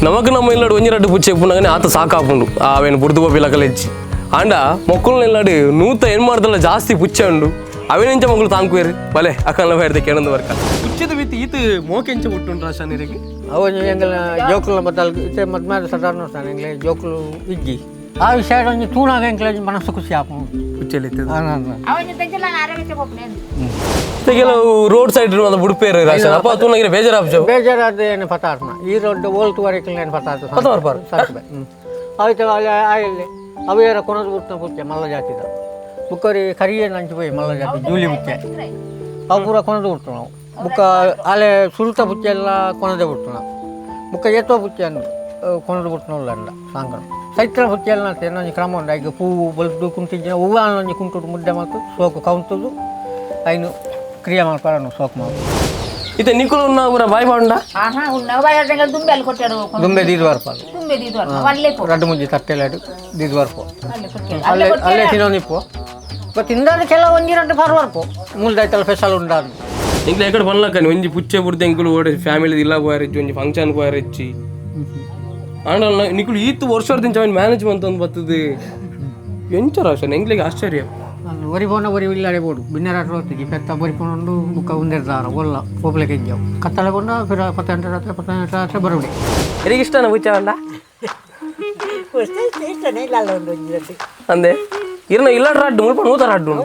ನಮಕ್ ನಮ್ಮ ಇಲ್ಲಡು ಒಂಜಿ ರಡ್ಡು ಪುಚ್ಚೆ ಪುನಗನೆ ಆತ ಸಾಕಾಪುಂಡು ಆವೇನು ಬುರ್ದು ಪಿಲಕಲೆಚ್ಚಿ ಆಂಡ ಮೊಕ್ಕುಲ್ನ ಇಲ್ಲಡು ನೂತ ಏನ್ ಮಾಡ್ದಲ್ಲ ಜಾಸ್ತಿ ಪುಚ್ಚೆ ಉಂಡು ಅವೇನೆಂಚ ಮಗಳು ತಾಂಕುವೇರು ಬಲೆ ಅಕಲ್ನ ಬೇಡ್ದೆ ಕೇಳಂದು ವರ್ಕ ಪುಚ್ಚದ ವಿತ್ ಈತ ಮೋಕೆಂಚ ಹುಟ್ಟುಂಡು ರಾಶಾನಿರಿಗೆ ಅವು ಎಂಗಲ ಜೋಕುಲ ಬದಲ್ ಇತ್ತೆ ಮದ್ಮಾದ ಸಾಧಾರಣ ಎಂಗ್ಲೆ ಜೋಕುಲು ಇಜ್ಜಿ ಆ ವಿಷಯ ಒಂಜಿ ತೂನಾಗ ಎಂಕ್ಲೆ ಮನಸ್ಸು ಖುಷಿ ಆಪುಂಡು. ಪುಚ್ಚೆಲಿತ್ತು. ಅವನ ತಂಚಲ ಆರೋಗ್ಯ ಪೋಪುನೆ. ಕೆಲವು ರೋಡ್ ಸೈಡ್ ಬುಡ್ಪೇರು ರಾಶನ್ ಅಪ್ಪ ತೂನಗಿರಿ ಬೇಜಾರಾಪ್ಜವು. ಬೇಜಾರಾದ ಏನು ಪತಾರ್ನ ಈ ರೋಡ್ ಓಲ್ತು ವರೆಗೆ ಏನು ಪತಾರ್ಥ. ಪತಾರ್ ಪಾರ್. ಅವಿತ ಆಯಲ್ಲಿ ಅವೇರ ಕೊನದು ಬಿಡ್ತಾನ ಪುಚ್ಚೆ ಮಲ್ಲ ಜಾತಿದ ಬುಕ್ಕರಿ ಕರಿಯೇ ನಂಚು ಪೋಯಿ ಮಲ್ಲ ಜಾತಿ ಜೂಲಿ ಪುಚ್ಚೆ ಅವು ಪೂರ ಕೊನದು ಬಿಡ್ತು ನಾವು. ಬುಕ್ಕ ಅಲೆ ಸುರುತ ಪುಚ್ಚೆ ಎಲ್ಲ ಕೊನದೆ ಬಿಡ್ತು ನಾವು. ಬುಕ್ಕ ಏತೋ ಪುಚ್ಚೆ ಅಂದು ಕೊನದು ಬಿಡ್ತು ಅಂಡ ಸಾಂಕಣ ಸೈತ್ರ ಪುಚ್ಚೆ ಎಲ್ಲ ಒಂಜಿ ಕ್ರಮ ಉಂಡು. ಐಕ್ ಪೂವು ಬಲ್ದು ಕುಂತಿಜ್ಜಿನ ಹೂವು ಒಂಜಿ ಕುಂಟುಡು ಮುದ್ದೆ ಮಲ್ತು ಸೋಕು ಕೌಂತುದು ಐನು ಕ್ರಿಯೆ ಮಲ್ಪಾರನು ಸೋಕು ಮಲ್ತು. ಇತ್ತೆ ನಿಕುಲು ಊರ ಬಾಯ್ ಬಾಂಡ. ಆಹಾ ఉన్న ಬಾಯ ದುಂಬೆ ಅಲ್ಲಿ ಕೊಟ್ಟಾడు. ದುಂಬೆ ದೀದ್ ವರ್ಪಾಲು. ದುಂಬೆ ದೀದು ಅಲ್ಲೇ ಪೋ. ರಡ್ಡು ಮುಂಜಿ ತಟ್ಟೆಲಾಡು ದೀದ್ ವರ್ಪು. ಅಲ್ಲೇ ಕೊಟ್ಟಾಡು. ಅಲ್ಲೇ ಅಲ್ಲೇ ತಿನ್ನೋನಿಪ್ಪು ತಿಂದಾದ ಕೆಲವು ಒಂಜಿ ರಡ್ಡು ಪರ್ವರ್ಪು ಮೂಲ್ದಾಯ್ತಲ್ಲ ಸ್ಪೆಷಲ್ ಉಂಡಾದು. ಇಂಕ್ಲೆ ಎಕಡೆ ಪನ್ಲಕ್ಕನಿ ಒಂಜಿ ಪುಚ್ಚೆ ಬುಡ್ದು ಎಂಕುಲು ಓಡೆ ಫ್ಯಾಮಿಲಿ ಇಲ್ಲ ಪೋಯರಿಚ್ಚಿ ಒಂಜಿ ಫಂಕ್ಷನ್ ಪೋಯರಿಚ್ಚಿ ಆಂಡ ನಿಕುಲು ಈತ್ ವರ್ಷ ದಿಂಚ ಅವನ್ ಮ್ಯಾನೇಜ್ ಒಂದು ಬರ್ತದೆ ಎಂಚ ರಾಶನ್ ಎಂಕ್ಲೆಗೆ ಆಶ್ಚರ್ಯ. ಒರಿ ಪೋನ ಒರಿ ಇಲ್ಲಾಡೆ ಬೋಡು ಬಿನ್ನರಾಟ ಹೋಗ್ತಿದ್ದಿ ಪೆತ್ತ ಬೊರಿ ಪೋನೊಂಡು ಬುಕ್ಕ ಉಂದೆರ್ದಾರ ಒಲ್ಲ ಪೋಪ್ಲೆಗೆ ಇಜ್ಜಾವು ಕತ್ತಲೆ ಕೊಂಡ ಫಿರ 10 ಗಂಟೆ ರಾತ್ರಿ 10 ಗಂಟೆ ರಾತ್ರಿ ಬರೋಡಿ. ಎರಿಗೆ ಇಷ್ಟನ ಪುಚ್ಚೆ ಪಂಡ? ಅಂದೆ ಇರ್ನ ಇಲ್ಲ ರಡ್ಡು ಮುಲ್ಪ ನೂತ ರಡ್ಡು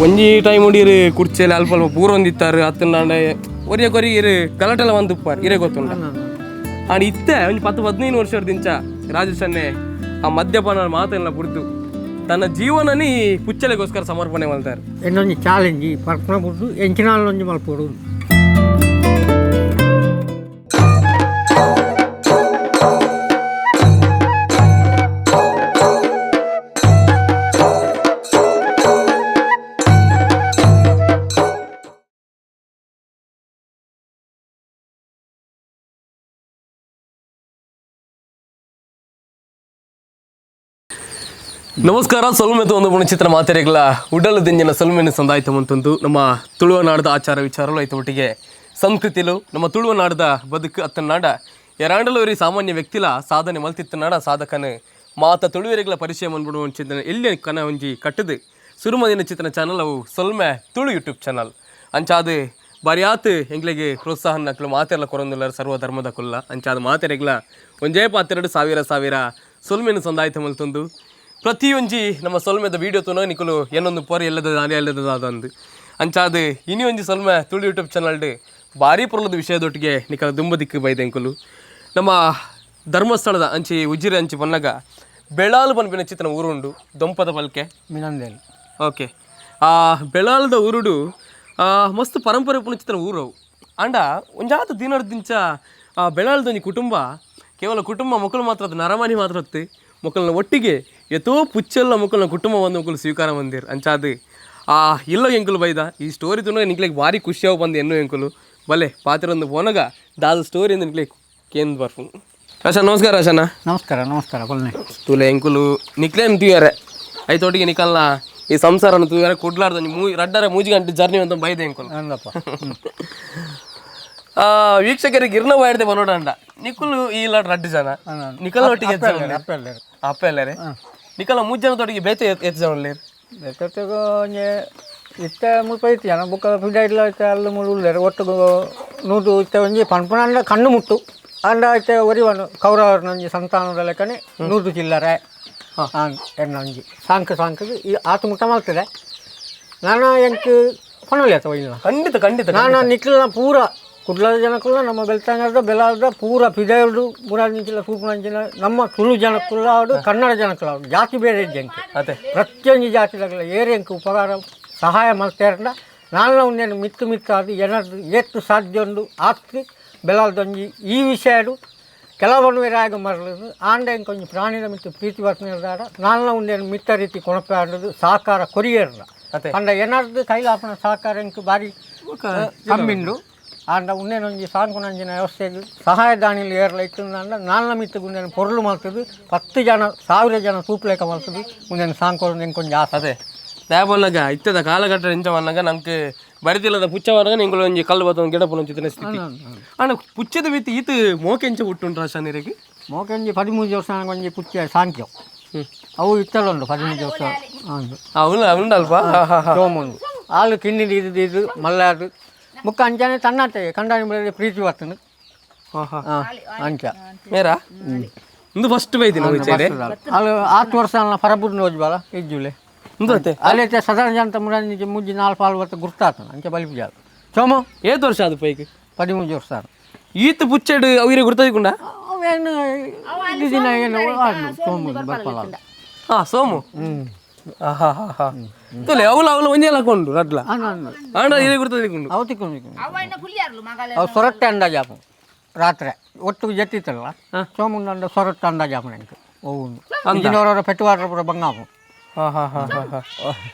ಒಂಜಿ ಟೈಮ್ ಉಂಡಿರು ಕುರ್ಚೆಲೆ ಅಲ್ಪ ಅಲ್ಪ ಪೂರ ಒಂದಿತ್ತಾರೆ ಅತ್ತಂಡ ಒರಿಯ ಕೊರಿ ಇರು ಗಲಾಟೆಲ್ಲ ಒಂದು ಉಪ್ಪಾರು ಇರೇ ಗೊತ್ತುಂಡ. ಆಂಡ್ ಇತ್ತೆ ಒಂಜಿ 10 15 ವರ್ಷ ದಿಂಚ ರಾಜೇಶ್ ಅನ್ನೆ ಆ ಮದ್ಯಪಾನ ಮಾತೆಲ್ಲ ಬುಡ್ದು ತನ್ನ ಜೀವನನೇ ಈ ಪುಚ್ಚಲೆಗೋಸ್ಕರ ಸಮರ್ಪಣೆ ಮಾಡ್ತಾರೆ. ಎನ್ನೊಂಜಿ ಚಾಲೆಂಜ್ ಪರ್ಪನ ಬುಡ್ದು ಎಂಚಿನಾಲೊಂಜಿ ಮಲ್ಪೋಡು. ನಮಸ್ಕಾರ. ಸೊಲ್ಮೆತು ಒಂದು ಪುಣಚಿತ್ರ ಮಾತೆರೆಗಳ ಉಡಲು ದಿಂಜಿನ ಸೊಲ್ಮೆನ ಸಂದಾಯ್ತ ಅಂತಂದು ನಮ್ಮ ತುಳುವ ನಾಡದ ಆಚಾರ ವಿಚಾರಗಳು ಐತ ಒಟ್ಟಿಗೆ ಸಂಸ್ಕೃತಿಲು ನಮ್ಮ ತುಳುವ ನಾಡದ ಬದುಕು ಅತ್ತನಾಡ ಎರಾಂಡಲೋರಿ ಸಾಮಾನ್ಯ ವ್ಯಕ್ತಿಲ ಸಾಧನೆ ಮಲ್ತಿತ್ತನಾಡ ಸಾಧಕನ ಮಾತ ತುಳುವೆರೆಗಳ ಪರಿಚಯ ಬಂದ್ಬಿಡುವ ಚಿಂತನೆ ಎಲ್ಲಿ ಕನ ಒಂಜಿ ಕಟ್ಟದು ಸುರುಮದಿನ ಚಿತ್ರನ ಚಾನಲ್ ಅವು ಸೊಲ್ಮೆ ತುಳು ಯೂಟ್ಯೂಬ್ ಚಾನಲ್ ಅಂಚಾದ ಬರಿಯಾತ್ ಎಂಗ್ಲಿಗೆ ಪ್ರೋತ್ಸಾಹ ನಕ್ಲು ಮಾತೆಲ್ಲ ಕೊರೊಂದುಲ್ಲರ್ ಸರ್ವ ಧರ್ಮದ ಕುಲ್ಲ ಅಂಚಾದ ಮಾತೆರೆಗ್ಲ ಒಂಜೇ ಪಾತ್ರೆಡು ಸಾವಿರ ಸಾವಿರ ಸೊಲ್ಮೆನ ಸಂದಾಯ್ತ ಮಲ್ತೊಂದು ಪ್ರತಿಯೊಂಜಿ ನಮ್ಮ ಸೊಲ್ಮೆದ ವೀಡಿಯೋ ತೂನ ನಿಕುಲು ಏನೊಂದು ಪೊರೆ ಎಲ್ಲದ ದಾನಿ ಎಲ್ಲದ ಅಂದು ಅಂಚಾದ ಇನಿ ಒಂಜಿ ಸೊಲ್ಮೆ ತುಳು ಯೂಟ್ಯೂಬ್ ಚಾನಲ್ಡ್ ಭಾರಿ ಪೊರ್ಲದ ವಿಷಯದೊಟ್ಟಿಗೆ ನಿಕಲ ದುಂಬದಿಕ್ಕು ಬೈದೆಂಕುಲು ನಮ್ಮ ಧರ್ಮಸ್ಥಳದ ಅಂಚಿ ಉಜಿರೆ ಅಂಚಿ ಪನ್ನಗ ಬೆಳಾಲು ಪನ್ಪಿನ ಚಿತ್ರನ ಊರುಂಡು ದೊಂಪದ ಪಲ್ಕೆ. ಮಿನಂದೇಲಿ. ಓಕೆ, ಆ ಬೆಳಾಲದ ಊರುಡು ಮಸ್ತ್ ಪರಂಪರೆ ಉಪ್ಪುನ ಚಿತ್ರನ ಊರು ಅವು. ಆಂಡ ಒಂಜಾತ ದಿನರ್ದಿಂಚ ಆ ಬೆಳಾಲದ ಒಂಜಿ ಕುಟುಂಬ ಕೇವಲ ಕುಟುಂಬ ಮೊಕ್ಕಲು ಮಾತ್ರ ಅದು ನರಮಾನಿ ಮಾತ್ರ ಹೊತ್ತು ಮೊಕ್ಕಲ್ನ ಒಟ್ಟಿಗೆ ಎತೋ ಪುಚ್ಚೆಲ್ಲ ಮೊಕ್ಕಲ್ನ ಕುಟುಂಬ ಬಂದು ಮೊಕ್ಕಲು ಸ್ವೀಕಾರ ಬಂದಿರ್ ಅಂಚಾದು ಆ ಇಲ್ಲ ಎಂಕುಲು ಬೈದ ಈ ಸ್ಟೋರಿ ತುನ ನಿಕ್ಲೆಗ್ ಭಾರಿ ಖುಷಿಯಾವು ಬಂದು ಎನ್ನು ಎಂಕುಲು ಬಲೆ ಪಾತ್ರ ಒಂದು ಪೋನಗ ದಾದ ಸ್ಟೋರಿ ಅಂದ್ ನಿಕ್ಲೆ ಕೇಂದ್ರ ಬರ್ಪು. ರಾಶಾ ನಮಸ್ಕಾರ ರಾಶಣ್ಣ. ನಮಸ್ಕಾರ ನಮಸ್ಕಾರ ಕೊಲ್ನೆ. ತೂಲೆ ಎಂಕುಲು ನಿಕ್ಲೇಮ್ ತೂಯರೆ ಐತೊಟ್ಟಿಗೆ ನಿಕಲ್ನ ಈ ಸಂಸಾರನ ತೂಯರೆ ಕುಡ್ಲಾರ್ದ ಒಂಜಿ ಮೂ ರಡ್ಡರ ಮೂಜಿ ಗಂಟೆ ಜರ್ನಿ ಅಂತ ಬೈದೆ ಎಂಕುಲು. ಅಂದಪ್ಪ. ಆ ವೀಕ್ಷಕರಿಗೆ ಇರ್ನ ಬಾಯ್ದೆ ಬರೋಡಂಡ ನಿಕುಲು ಈ ಇಲ್ಲ ರಡ್ಡು ಜನ ನಿಕಲ್ ಒಟ್ಟಿಗೆ ಎತ್ ಜನ ಉಲ್ಲೆರ್? ಅಪ್ಪೆಲ್ಲೇರು. ಅಪ್ಪ ಎಲ್ಲರೇ ನಿಕಲ ಮೂಜ್ ಜನದೊಟ್ಟಿಗೆ ಬೇತೆ ಎತ್ ಜನ ಉಲ್ಲೆರ್? ಬೇತೆ ಒಂಜಿ ಇತ್ತೆ ಮುಲ್ಪ ಇತ್ತು ಜನ ಬೊಕ್ಕ ಪಿದಾಯಿಡ್ಲ ಇತ್ತೆ ಅಲ್ಲು ಮುಳ್ಳು ಉಲ್ಲೆರ್ ಒಟ್ಟುಗು ನೂದು ಇತ್ತೆ ಒಂಜಿ ಪನ್ಪುನ ಕಣ್ಣು ಮುಟ್ಟು ಆಂಡ ಇತ್ತೆ ಒರಿವನು ಕೌರವರನ ಒಂಜಿ ಸಂತಾನದ ಲೆಕ್ಕನೆ ನೂದು ಚಿಲ್ಲರೆ ಎಣ್ಣ ಒಂಜಿ ಸಾಂಕ್ ಸಾಂಕದು ಈ ಆತು ಮುಟ್ಟ ಮಲ್ತದೆ ನಾನು ಎಂಕ್ ಪಣೊಲಿ ಆತ ಒಯ್ಯಿನ. ಖಂಡಿತ ಖಂಡಿತ. ನಾನು ನಿಕ್ಲನ ಪೂರ ಕುಡ್ಲದ ಜನಕ್ಕುಲ್ಲ ನಮ್ಮ ಬೆಳ್ತಂಗದ ಬೆಲಾದ ಪೂರ ಪಿದೈಡು ಮುರಾಜಿಂಚಿನ ಸೂಪುನಂಚಿನ ನಮ್ಮ ತುಳು ಜನಕ್ಕುಲ್ಲ ಆಡು ಕನ್ನಡ ಜನಕ್ಕುಲ್ಲ ಆಡು ಜಾತಿ ಬೇರೆ ಇದ್ದಂಕೆ. ಅದೇ. ಪ್ರತಿಯೊಂದು ಜಾತಿದಾಗಲ ಏರೆಂಕ್ ಉಪಕಾರ ಸಹಾಯ ಮಲ್ತೇರಂಡ ನಾನು ಉಂದೇನು ಮಿತ್ತು ಮಿತ್ತು ಅದು ಏನಾದ್ರು ಏತ್ತು ಸಾಧ್ಯ ಉಂಡು ಆತ್ತಿ ಬೆಲಾಲ್ದೊಂಜಿ ಈ ವಿಷಯಡು ಕೆಲವನ್ನು ಆಗ ಮರಲದು ಆಂಡ ಇಂಕೊಂಜಿ ಪ್ರಾಣಿದ ಮಿತ್ತು ಪ್ರೀತಿ ಬರ್ತನಾಡ ನಾನು ಉಂದೇನು ಮಿತ್ತ ರೀತಿ ಕೊಣಪೆ ಆಡೋದು ಸಹಕಾರ ಕೊರಿಯರ್ನ. ಅದೇ. ಪಂಡ ಏನಾದ್ರು ಕೈಲಾಪನ ಸಹಕಾರ ಇಂಕ್ ಬಾರಿ ಕಮ್ಮಿಂಡು ಆಂಡ ಉಂದೇನೊಂಜಿ ಸಾಂಕುನಂಚಿನ ವ್ಯವಸ್ಥೆಗೆ ಸಹಾಯದಾನಿಲು ಏರ್ಲ ಇತ್ತು ಅಂಡ ನಾಲ್ನ ಮಿತ್ತು ಉಂದೇನು ಪೊರ್ಲು ಮಲ್ತದು 10 ಜನ 1000 ಜನ ತೂಪ್ಲೇಕ ಮಲ್ತದು ಉಂದೇನು ಸಾಂಕೋಡು ಇಂಕೊಂಜಿ ಆಸೆ. ಅದೇ. ದಾಪನ್ನಗ ಇತ್ತದ ಕಾಲಘಟ್ಟ ಎಂಚವನ್ನಗ ನಂಗೆ ಬರಿತಿಲ್ಲದ ಪುಚ್ಚವನ್ನಗ ನಿಂಗಳು ಒಂಜಿ ಕಲ್ಲು ಬತ್ತ ಗಿಡಪುನ ಒಂಚಿತ್ತಿನ ಸ್ಥಿತಿ. ಆಂಡ ಪುಚ್ಚದ ಮಿತ್ತ್ ಈತ್ ಮೋಕೆ ಎಂಚ ಹುಟ್ಟುಂಡು ರಾಶನಿರಿಗೆ? ಮೋಕೆ ಒಂಜಿ 13 ವರ್ಷ ಒಂಜಿ ಪುಚ್ಚ ಸಾಂಕ್ಯವು ಅವು ಇತ್ತಲುಂಡು 13 ವರ್ಷ. ಅವನು ಅವನು ಅಲ್ಪ. ಸೋಮುಂಡು ಆಳು ಕಿನ್ನಿ ಇದು ಇದು ಮಲ್ಲಾದು ಬುಕ್ಕ ಅಂಚಾನೆ ತನ್ನತ್ತೆ ಕಂಡಾನಿ ಬೆಳೆದ ಪ್ರೀತಿ ಬರ್ತದೆ. ಅಂಚ ಮೇರಾ ಇಂದು ಫಸ್ಟ್ ಬೈದಿನ ಪುಚ್ಚೆರೆ. ಆಳು 6 ವರ್ಷ ಅಲ್ಲ ಪರಬುರ್ನ ಹೋಜ್ಬಾಲ ಇಜ್ಜುಲೆ. ಇಂದು ಅತ್ತೆ. ಅಲ್ಲೈತೆ ಸಾಧಾರಣ ಜನ ಮುರಂಜಿ ಮುಜ್ಜಿ ನಾಲ್ಕು ಪಾಲು ಬರ್ತ ಗುರ್ತಾತನ ಅಂಚ ಬಲಿಪು ಜಾಲ ಸೋಮು. ಏತ್ ವರ್ಷ ಅದು ಪೈಕ್? 13 ವರ್ಷ. ಈತ್ ಪುಚ್ಚೆಡ್ ಅವಿರೆ ಗುರ್ತದಿಕುಂಡ? ಅವೇನು ದಿನ ಏನು ಸೋಮು ಬರ್ಪಲ್ಲ. ಹಾ ಸೋಮು. ತುಲೆ ಅವಳು ಅವಳು ಒಂಜೆ ಹಾಕೊಂಡು ರಡ್ಲ ಆಂಡ ಇರೆ ಗುರ್ತದಿಕುಂಡು. ಅವು ತಿಕ್ಕೊಂಡು ಅವ ಪುಲಿಯಾರ್ಲು ಮಗಳ. ಅವು ಸೊರಟ್ಟೆ ಅಂದಾಜು ಆಪು ರಾತ್ರಿ ಒಟ್ಟಿಗೆ ಜತ್ತಿತ್ತಲ್ಲ ಸೋಮುಂಡ ಸೊರಟ್ಟೆ ಅಂದಾಜು ಆಪು ನಂಗೆ ಓ ಇಂಜಿನವರವರ ಪೆಟ್ಟುವಾರ ಪೂರ ಬಂಗಾಪು. ಹಾ ಹಾ ಹಾ ಹಾ ಹಾ.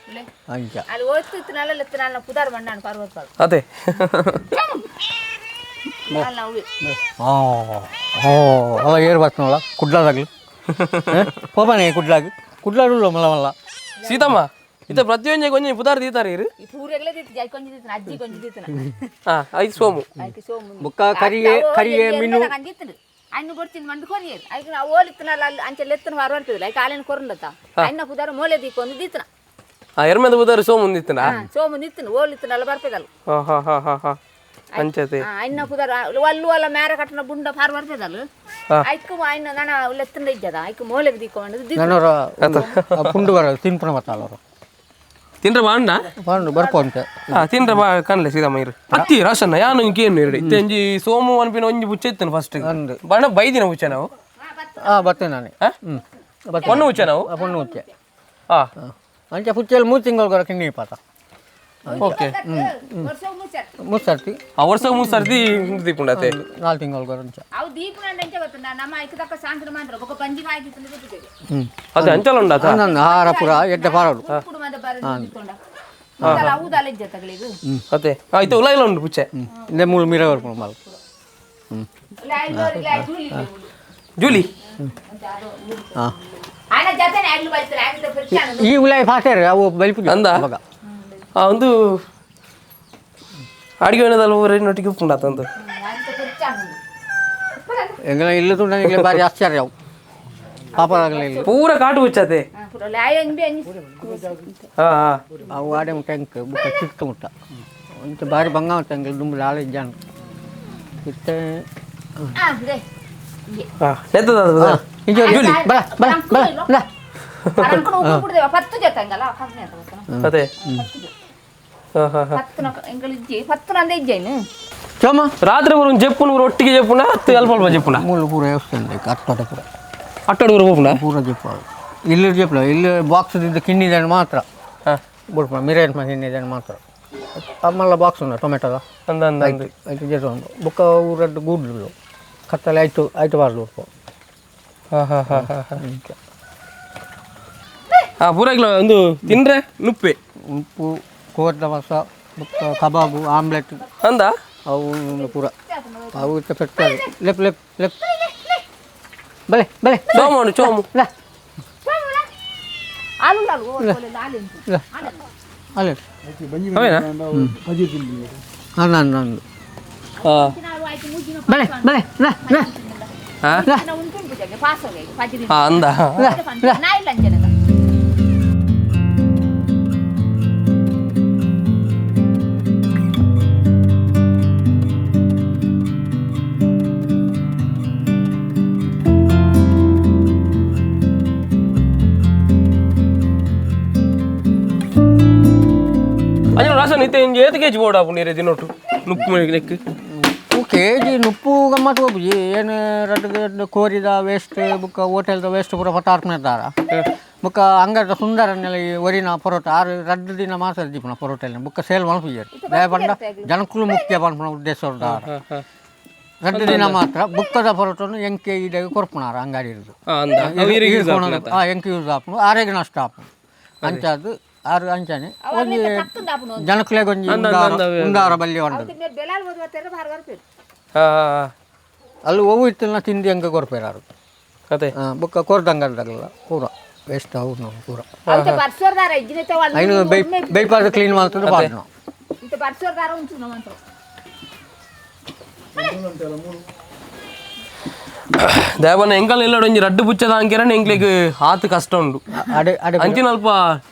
ಅಂಚ ಅಲ್ಲಿ ಓದ್ತಿತ್ತು ಎತ್ತನಾಲ ಪುದಾರ್ ಮಣ್ಣಾನು ಪರ್ವತ ಅದೇ. ಓ ಓ ಅವ ಏರು ಬರ್ತನಲ್ಲ ಕುಡ್ಲಾದಾಗ್ಲಿ ಪೋಪನೆ ಕುಡ್ಲಾಗಿ ಕುಡ್ಲಾಡುಲ್ಲ ಮಲ್ಲ ಮಲ್ಲ. ಸೀತಮ್ಮ ಇತ್ತ ಪ್ರತಿಯೊಂಜಿ ಕೊಂಚ ಪುದಾರ್ ದೀತಾರೆ ಇರು. ಈ ಪೂರೆಗ್ಲೇ ದಿತ್ತು ಜೈ ಕೊಂಚ ದಿತ್ತು ಅಜ್ಜಿ ಕೊಂಚ ದಿತ್ತು. ಹಾ ಐದು ಸೋಮು. ಐಕೆ ಸೋಮು. ಬುಕ್ಕ ಕರಿಯೇ ಕರಿಯೇ ಮೀನು ಅನ್ನು ಕೊಡ್ತೀನಿ ಮಂದು ಕೊರಿಯರು ಐಕೆ ನಾವು ಓಲಿತ್ತನಲ್ಲ ಅಲ್ಲಿ ಅಂಚೆ ಲೆತ್ತನ ವಾರ ಬರ್ತಿದ್ದಿಲ್ಲ ಐಕೆ ಆಲೇನು ಕೊರಂಡತ್ತ ಅನ್ನ ಪುದಾರ ಮೋಲೆ ದೀಕೊಂದು ದಿತ್ತನ. ಹಾ ಎರ್ಮೆದ ಪುದಾರ್ ಸೋಮು ದಿತ್ತನ. ಸೋಮು ನಿತ್ತನ ಓಲಿತ್ತನಲ್ಲ ಬರ್ತಿದ್ದಲ್ಲ. ಹಾ ಹಾ ಹಾ ಹಾ ಹಾ ಅಂಚತೆ. ಅನ್ನ ಪುದಾರ ಅಲ್ಲು ಅಲ್ಲ ಮೇರ ಕಟ್ಟನ ಬುಂಡ ಫಾರ್ ಬರ್ತಿದ್ದಲ್ಲ ಐಕು ಅನ್ನ ನಾನು ಲೆತ್ತನ ಇದ್ದದ ಐಕು ಮೋಲೆಗೆ ದೀಕೊಂಡು ನನ್ನವರ ಪುಂಡು ಬರ ತಿನ್ಪುಣ ಬತ್ತಾಳ ಅವರು. ತಿಂದ್ರ ಬಾಂಡ ಬಾಂಡು ಬರ್ಪು ಅಂತೆ. ಹಾ ತಿಂದ್ರ ಬಾ ಕನ್ಲೆ ಸೀತಮ್ಮ ಇರು ಅತ್ತಿ ರಾಶನ್ನ ಯಾನು ಇಂಕೇನು ಇರಡಿ ಇತ್ತೆ ಒಂಜಿ ಸೋಮು ಅನ್ಪಿನ ಒಂಜಿ ಬುಚ್ಚ ಇತ್ತನು ಫಸ್ಟ್ ಬಣ್ಣ ಬೈದಿನ ಬುಚ್ಚ ನಾವು. ಹಾ ಬರ್ತೇನೆ ನಾನು. ಹ್ಞೂ ಪೊಣ್ಣು ಬುಚ್ಚ ನಾವು. ಪೊಣ್ಣು ಬುಚ್ಚೆ. ಹಾ ಅಂಚೆ ಪುಚ್ಚೆಲ್ಲಿ 3 ತಿಂಗಳು ಕಿಣ್ಣಿ ಪಾತ. ಓಕೆ. ಮೂರು ಸರ್ತಿ. ಆ ವರ್ಷ 3 ಸರ್ತಿ ದೀಪುಂಡತೆ. 4 ತಿಂಗಳು ಅಂಚ. ಅವು ದೀಪುಂಡ ಅಂಚೆ ಗೊತ್ತುಂಡ ನಮ್ಮ ಐಕು ತಕ್ಕ ಸಾಂತ್ರ ಮಾತ್ರ ಒಬ್ಬ ಪಂಜಿ ಹಾಕಿ. ಅದೇ ಅಂಚಲ ಉಂಡಾತ. ಆಹಾರ ಪೂರ ಎಡ್ಡೆ ಪಾರಡು. ಅದೇ ಆಯ್ತು ಉಲ ಇಲ್ಲ ಉಂಟು ಪುಚ್ಚೆ. ಇಂದೇ ಮೂರು ಮೀರ ಬರ್ಪುಂಡು ಮಲ್. ಜೂಲಿ. ಹಾಂ ಈ ಉಲಾಯಿ ಫಾಸೇರು ಅವು ಬಲಿಪು ಅಂದ ಒಂದು ಅಡಿಗೆ ಏನದಲ್ಲ ಊರಿನೊಟ್ಟಿಗೆ ಉಪ್ಪುಂಡಾತಂದು. ಎಂಗಲ ಇಲ್ಲ ತುಂಡ ಎಂಗಲ ಬಾರಿ ಆಶ್ಚರ್ಯ ಅವು ಪಾಪದಾಗಲ ಇಲ್ಲ ಪೂರ ಕಾಟು ಹುಚ್ಚತೆ. ಹಾ ಹಾ ಅವು ಆಡೆ ಟ್ಯಾಂಕ್ ಬುಕ್ಕ ಚಿಕ್ಕ ಮುಟ್ಟ ಇಂತ ಬಾರಿ ಬಂಗ ಎಂಗಲ ದುಂಬು ಲಾಳ ಇದ್ದಾನು ಇತ್ತೆ. ಹಾ ನೆತ್ತದ ಜೂಲಿ ಬಲ ಬಲ ಬಲ ಬಲ. ಅದೇ. ಚೋಮ ರಾತ್ರಿ ಬರು ಜೆಪ್ಪುನ ಒಟ್ಟಿಗೆ ಜೆಪ್ಪುನ ಅತ್ತು ಅಲ್ಪ ಅಲ್ಪ ಜೆಪ್ಪುನ ಮೂಲು ಪೂರ ವ್ಯವಸ್ಥೆ ಅಟ್ಟೋಟ ಪೂರ ಅಟ್ಟೋಡು ಪೂರ ಹೋಪುನ ಪೂರ ಜೆಪ್ಪು ಇಲ್ಲಿ ಜೆಪ್ಪಲ ಇಲ್ಲಿ ಬಾಕ್ಸ್ ಇದ್ದ ಕಿನ್ನಿದಾನೆ ಮಾತ್ರ ಬುಡ್ಪ ಮಿರೇನ್ ಕಿನ್ನಿದಾನೆ ಮಾತ್ರ ಮಲ್ಲ ಬಾಕ್ಸ್ ಉಂಟು ಟೊಮೆಟೊದ ಅಂದ ಅಂದ ಅಂದ ಐತು ಜೆಟ್ಟು ಬುಕ್ಕ ಊರದ್ದು ಗೂಡ್ಲು ಕತ್ತಲೆ ಆಯ್ತು ಆಯ್ತು ಬಾರ್ದು ಉಪ್ಪು. ಹಾಂ ಹಾಂ ಹಾಂ ಹಾಂ ಹಾಂ ಹಾಂ ಪೂರಾಗ್ಲ ಒಂದು ತಿಂದ್ರೆ ನುಪ್ಪೆ ಉಪ್ಪು ಕೋರ್ದ ಮಸ ಬುಕ್ಕ ಕಬಾಬು ಆಮ್ಲೆಟ್ ಅಂದ ಅವು ಪೂರ ಅವು ಇತ್ತ ಪೆಟ್ಟಾಗಿ ಲೆಪ್ ಲೆಪ್ ಲೆಪ್ ಬಲೆ ಬಲೆ ಚೋಮು ಚೋಮು ಲೇ ಅಲ್ಲೇ ಅವೇನಾ ಹಾಂ ನಂದು ಹಾಂ ಬಲೆ ಬಲೆ ಲೇ ಲೇ ಹಾಂ ಹಾಂ ಅಂದ ರಾಸನ್ ಇತ್ತೆ ಇಂಜಿ ಏತ್ ಕೆಜಿ ಬೋಡ ನೀರೆ ದಿನೊಟ್ಟು ನುಪ್ಪು ನೆಕ್ ಉಪ್ಪು ಕೆಜಿ ನುಪ್ಪು ಗಮ್ಮತ್ತು ಹೋಗ್ಬುಜಿ ಏನು ರಡ್ಡು ಕೋರಿದ ವೇಸ್ಟ್ ಬುಕ್ಕ ಹೋಟೆಲ್ದ ವೇಸ್ಟ್ ಪೂರ ಪತ್ತಾರ್ಪುನ ಬುಕ್ಕ ಅಂಗದ ಸುಂದರನ್ನೆಲ್ಲ ಈ ಒರಿನ ಪರೋಟ ಆರು ರಡ್ಡು ದಿನ ಮಾತ್ರ ದೀಪನ ಪರೋಟ ಎಲ್ಲ ಬುಕ್ಕ ಸೇಲ್ ಮಲ್ಪುಜೆರ್ ದಾಯ ಪಂಡ ಜನಕ್ಕುಲು ಮುಖ್ಯ ಪನ್ಪುನ ಉದ್ದೇಶ ರಡ್ಡು ದಿನ ಮಾತ್ರ ಬುಕ್ಕದ ಪರೋಟನು ಎಂಕೆ ಈಡೆಗೆ ಕೊರ್ಪುನಾರ ಅಂಗಡಿ ಇರುದು ಎಂಕೆ ಯೂಸ್ ಆಪುನು ಆರೋಗ್ಯ ನಷ್ಟ ಆಪುನು ಅಂಚಾದ್ ಆರು ಅಂಚಾನೆ ಒಂಜಿ ಜನಕ್ಕುಲೆಗ್ ಒಂಜಿ ಉಂದಾರ ಬಲ್ಲಿ ಉಂಡು ಅಲ್ಲಿ ಒವು ಇತ್ತಿನ ತಿಂಡಿ ಅಂಕ ಕೊರ್ಪೇರು ಅದೇ ಬುಕ್ಕ ಕೊರ್ದಂಗಲ್ದಾಗಲ್ಲ ಪೂರ. Waste ಅವು ಪೂರ. అయితే ಬರ್ಸೋರ್ದಾರ ಇಜ್ಜಿನೈತೆ. ಐನು ಬೈ ಬೈಪಾಸ್ ಕ್ಲೀನ್ ಮಾಡ್ತದೆ ಪಾಡ್ನು. ಇಂತ ಬರ್ಸೋರ್ದಾರ ఉంచున్నాం అంటారు. ದೇವನ ಎಂಕಲ್ ಇಲ್ಲ ಒಂಜಿ ರಡ್ಡು ಪುಚ್ಚದ ಅಂಕೆರಣ ಎಂಕ್ಲೆಗ್ ಆತು ಕಷ್ಟ ಉಂಡು. ಅಡೆ ಅಡೆ. ಅಂಚಿನ ಅಲ್ಪ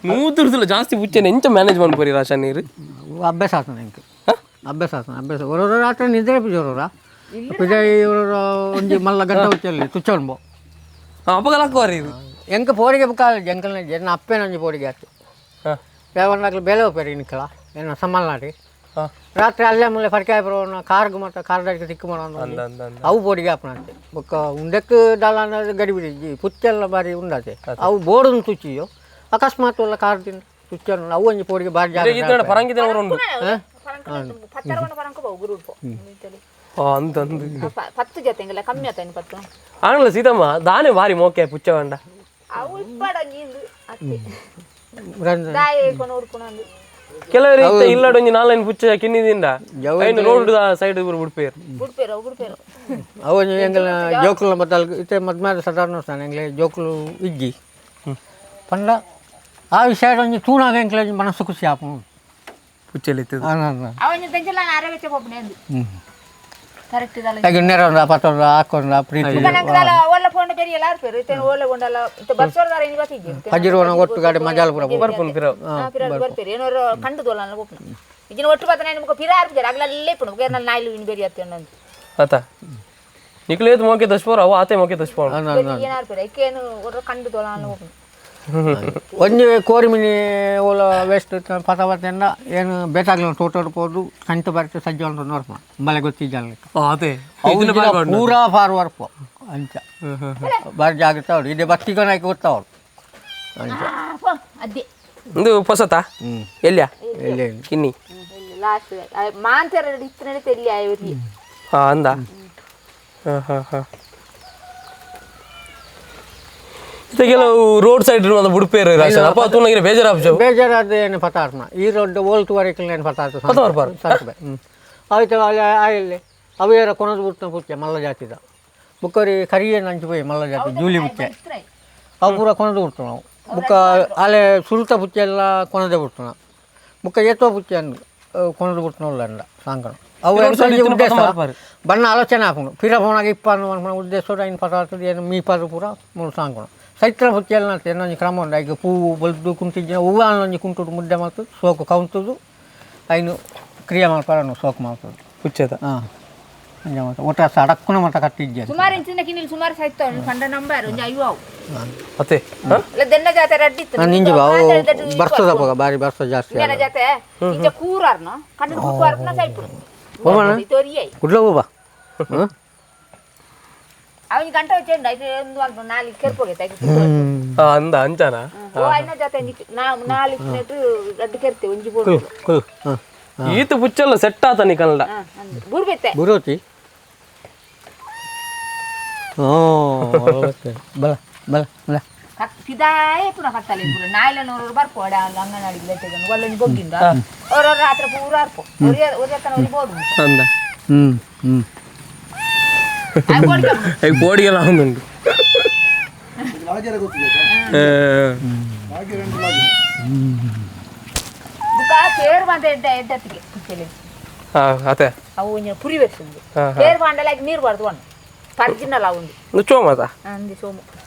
ನೂತುರ್ದುಲ ಜಾಸ್ತಿ ಪುಚ್ಚೆನೆ ಎಂಚ ಮ್ಯಾನೇಜ್ ಮನ್ಪುರಿ ರಾಶಾ ನೀರು? ಅಭ್ಯಾಸ ಆಗ್ತದೆ ಎಂಕ್, ಅಭ್ಯಾಸ ಆಗ್ತದೆ, ಅಭ್ಯಾಸ. ಒರೋರ ರಾತ್ರಿ ನಿದ್ರೆ ಪಿಜೋರ ಪಿಜಾಯಿ ಒರೋರ ಒಂಜಿ ಮಲ್ಲ ಗಂಟೆ ಹುಚ್ಚಲ್ಲಿ ತುಚ್ಚೊಂಬೋ. ಅಪಗಲ ಹಾಕುವಾರಿ ಇದು. ಎಂಕ್ ಪೋರಿಗೆ ಬುಕ್ಕ ಎಂಕಲ್ನ ಎನ್ನ ಅಪ್ಪೇನ ಒಂಜಿ ಪೋರಿಗೆ ಆತು. ದೇವನಾಗ್ಲು ಬೇಲೆ ಹೋಗ್ಬೇರಿ ನಿಕ್ಕಲ ಎನ್ನ ಸಮ್ಮಲ್ನಾಡಿ. ರಾತ್ರಿ ಅಲ್ಲೇ ಮುಲ್ಲೆ ಫರ್ಕಾಯ ಬರೋಣ ಕಾರ್ಗ್ ಮಟ್ಟ ಕಾರ್ದಾಡಿಗೆ ತಿಕ್ಕು ಮಾಡೋಣ. ಅಂದ ಅಂದ ಅಂದ. ಅವು ಪೋಡಿಗೆ ಆಪಣಂತೆ ಬೊಕ್ಕ ಉಂದಕ್ಕೆ ದಾಲ ಗಡಿಬಿಡಿ ಪುಚ್ಚೆಲ್ಲ ಬಾರಿ ಉಂಡಾತೆ. ಅವು ಬೋರ್ಡ್ ತುಚ್ಚಿಯೋ ಅಕಸ್ಮಾತ್ ಎಲ್ಲ ಕಾರ್ ತಿಂದು ತುಚ್ಚ ಅವು ಒಂಜಿ ಪೋಡಿಗೆ ಬಾರಿ ಜಾಗ. ಇತ್ತಡ ಪರಂಗಿದ ಉಂಡು. ಪತ್ತರವಣ ಪರಂಕ ಗುರು. ಅಂದ ಅಂದ. ಪತ್ತು ಜೊತೆ ಎಂಗಲ ಕಮ್ಮಿ ಆತ ಪತ್ತು. ಆಂಗ್ಲ ಸೀತಮ್ಮ ದಾನೆ ಬಾರಿ ಮೋಕೆ ಪುಚ್ಚ ವಂಡ. ಅವು ಇಪ್ಪಡ ನೀಂದು ಅತ್ತೆ ದಾಯ ಕೊನ ಉಡ್ಕೊಣಂದು. ಕೆಲವರು ಇತ್ತ ಇಲ್ಲಡ ಒಂಜಿ ನಾಲ್ೈನ್ ಪುಚ್ಚ ಕಿನ್ನಿದಿಂದ ಐನು ರೋಡ್ ಸೈಡ್ ಬುಡ್ಪೇರು. ಬುಡ್ಪೇರು ಅವು ಬುಡ್ಪೇರು. ಅವು ಎಂಗಲ ಜೋಕುಲ ಮತ್ತೆ ಇತ್ತೆ ಮದ್ಮಾದ ಸಾಧಾರಣ ಸ್ಥಾನ ಎಂಗ್ಲೆ ಜೋಕುಲು ಇಜ್ಜಿ ಪಂಡ ಆ ವಿಷಯ ಒಂಜಿ ತೂನಾಗ ಎಂಕ್ಲೆ ಮನಸ್ಸು ಖುಷಿ ಆಪು. ಪುಚ್ಚೆಲಿತ್ತು. ಅವನ ದಂಚಲ ಆರವೆಚ್ಚ ಪೊಪ್ಪನೆ ಕರೆಕ್ಟ್ ಇದಲ್ಲ. ನೆರೊಂದ ಪತ್ತೊಂದ ಹಾಕೊಂಡ ಪ್ರೀತಿ. ಓಲ ಫೋನ್ ಬೇರೆ ಎಲ್ಲ ಆರ್ಪೇರು ಇತ್ತೆ ಓಲೆ ಗೊಂಡಲ್ಲ ಇತ್ತೆ ಬರ್ಸೋರ್ದಾರ ಇನಿ ಬತ್ತಿಜ್ಜಿ. ಪಜಿರೋನ ಒಟ್ಟು ಗಾಡಿ ಮಜಾಲ್ ಪೂರ. ಬರ್ಪುನ್ ಪಿರ. ಪಿರ ಬರ್ಪೇರು ಏನೋರು ಕಂಡು ದೋಲನ ಪೊಪ್ಪನ ಇಜಿನ ಒಟ್ಟು ಬತ್ತನ ನಿಮಗ ಪಿರ ಆರ್ಪಿದ್ದಾರೆ ಅಗಲಲ್ಲೇ ಪುಣ ಬೇರೆ ನಾಯಿಲು ಇನಿ ಬೇರೆ ಅತ್ತೆ ಅನ್ನೊಂದು. ಆತ ನಿಕ್ಲೇತ್ ಮೋಕೆ ದಶ್ಪೋರ ಅವು ಆತೆ ಮೋಕೆ ದಶ್ಪೋರ. ಏನು ಆರ್ಪೇರು ಐಕೇನು ಒಟ್ಟು ಕಂಡು ದೋಲನ ಪೊಪ್ಪನ. ಒಂಜಿ ಕೋರಿ ಮಿನಿ ಓಲ ವೇಸ್ಟ್ ಪತ ಪತ್ತೆಂಡ ಏನು ಬೇಕಾಗ್ಲ ತೋಟೋಡು ಪೋದು ಕಂಟು ಬರ್ತೆ ಸಜ್ಜೆ ಅಂತ ನೋಡ್ಪ ಮಳೆ ಗೊತ್ತಿದ್ದಲ್ಲ. ಅದೇ ಪೂರಾ ಫಾರ್ವರ್ಪು ಅಂಚ ಬಾರಿ ಜಾಗ್ರತೆ ಅವ್ರು ಇದೇ ಬತ್ತಿಗೆ ನಾಯ್ಕೆ ಗೊತ್ತವ್ರು ಅಂಚ. ಅದೇ ಇದು ಪೊಸತಾ ಎಲ್ಲಿಯಾ? ಎಲ್ಲಿ ಕಿನ್ನಿ ಲಾಸ್ಟ್ ಮಾಂತರ ಇತ್ತು ಎಲ್ಲಿ ಆಯ್ತು. ಹಾಂ ಅಂದ ಹಾಂ ಹಾಂ ಹಾಂ. ಇತ್ತೆ ಕೆಲವು ರೋಡ್ ಸೈಡ್ ಬುಡ್ಪೇರು ರಾಶನ್ ಅಪ್ಪ ತೂನಗಿರಿ ಬೇಜಾರಾಪ್ಜು. ಬೇಜಾರಾದ ಏನು ಪತಾರ್ನ ಈ ರೋಡ್ ಓಲ್ತು ವರೆಗೆ ಏನು ಪತಾರ್ಥ ಪತಾರ್ಪಾರ್. ಸಾಕು. ಆಯ್ತು ಅಲ್ಲಿ ಆಯಲ್ಲಿ ಅವು ಏರ ಕೊನದು ಬಿಡ್ತಾನೆ ಪುಚ್ಚೆ ಮಲ್ಲ ಜಾತಿದ ಬುಕ್ಕರಿ ಕರಿಯೇ ನಂಚಿపోయి ಮಲ್ಲ ಜಾತಿ ಜೂಲಿ ಬುಚ್ಚೆ ಅವು ಪೂರ ಕೊನದು ಬಿಡ್ತು ನಾವು. ಬುಕ್ಕ ಅಲ್ಲೇ ಸುರುತ ಪುಚ್ಚೆ ಎಲ್ಲ ಕೊನದೇ ಬಿಡ್ತು ನಾವು. ಬುಕ್ಕ ಏತೋ ಪುಚ್ಚೆ ಅಂದು ಕೊನದು ಬಿಡ್ತು ಅಂದ ಸಾಂಕಣ ಅವು ಉದ್ದೇಶ ಬಣ್ಣ ಆಲೋಚನೆ ಹಾಕೊಂಡು ಪಿರ ಫೋನಾಗ ಇಪ್ಪ ಅನ್ನೋ ಉದ್ದೇಶ ಐನು ಪದಾರ್ಥದ ಏನು ಮೀಪಾರು ಪೂರ ಮೂರು ಸಾಂಕಣ ಸೈತ್ರ ಪುಚ್ಚೆಲ್ಲ ಏನೊಂಜಿ ಕ್ರಮ ಉಂಡು. ಐಕ್ ಪೂವು ಬಲ್ದು ಕುಂತಿದ್ದ ಹೂವು ಒಂಜಿ ಕುಂಟುಡು ಮುದ್ದೆ ಮಾಡ್ತದೆ ಸೋಕು ಕೌಂತದು ಐನು ಕ್ರಿಯೆ ಮಾಡ್ಪಾರನು ಸೋಕು ಮಾಡ್ತದೆ. ಪುಚ್ಚೆದ ಹಾಂ ಅಂಚ ಮಾತ ಒಟ್ಟ ಅಡಕ್ಕುನ ಮಟ್ಟ ಕಟ್ಟಿದ್ದೆ. ಸುಮಾರು ಇಂಚಿನ ಕಿನ್ನಿಲ್ ಸುಮಾರು ಸಾಯ್ತಾವ ಕಂಡ ನಂಬರ್ ಒಂಜಿ ಐವು ಅವು. ಅತ್ತೆ ಇಲ್ಲ ದೆನ್ನ ಜಾತೆ ರಡ್ಡಿ ಇತ್ತು. ನಿಂಜಿ ಬಾವು ಬರ್ತದ ಪೋಗ ಬಾರಿ ಬರ್ತದ ಜಾಸ್ತಿ. ಇಂಜನ ಜಾತೆ ಇಂಚ ಕೂರಾರ್ನ ಕಣ್ಣು ಕೂರಾರ್ನ ಸಾಯ್ಪುಡು ತೋರಿಯೈ ಕುಡ್ಲ ಹೋಗ. ಅವನಿಗೆ ಗಂಟೆ వచ్చేయండి అయితే ಒಂದು ನಾಲ್ಕು ಕೆರ್ಪೋಗೈತೆ. ಅಂದ ಅಂಚನ అయిన ಜಾತೆ ನಾಲ್ಕು ನೆಟ್ಟು ರಡ್ಡು ಕೆರ್ತೆ ಒಂಜಿ ಬೋಡು. ಈತ ಪುಚ್ಚಲ್ಲ ಸೆಟ್ ಆತ ನಿಕಲ್ಡ ಬುರ್ಬೆತ್ತೆ ಬುರೋತಿ ಓ ಬಲ ಬಲ ಬಲ ಪಿದಾಯೇ ಪುನಃ ಕತ್ತಲೆ ಪೂರ ನಾಯಿಲ ನೂರು ಬರ್ಪೋಡ ಅಂಗನವಾಡಿಗೆ ಬೆಟ್ಟೆಗೆ ಒಲ್ಲೊಂಜಿ ಬೊಗ್ಗಿಂದ ಅವ್ರವ್ರ ರಾತ್ರಿ ಪೂರ ಅರ್ಪೋ ಒರಿಯ ಒರಿಯತನ ಒರಿ ಬೋಡು ಅಂದ. ಹ್ಞೂ ಹ್ಞೂ ಬೋಡಿಗೆಲ್ಲ ಉಂಟು. ಪೇರು ಬಂದ ಎಡ್ಡ ಎಡ್ಡತ್ತಿಗೆ ಪುಚ್ಚೆಲೆ. ಅದೇ ಅವು ಒಂಜಿ ಪುರಿ ಬೆತ್ತುಂದು ಪೇರು ಬಾಂಡಲ ನೀರು ಬಾರ್ದು ಒಣ ಪರ್ಜಿನಲ್ಲ ಉಂಡು. ಚೋಮದ ಅಂದು ಸೋಮು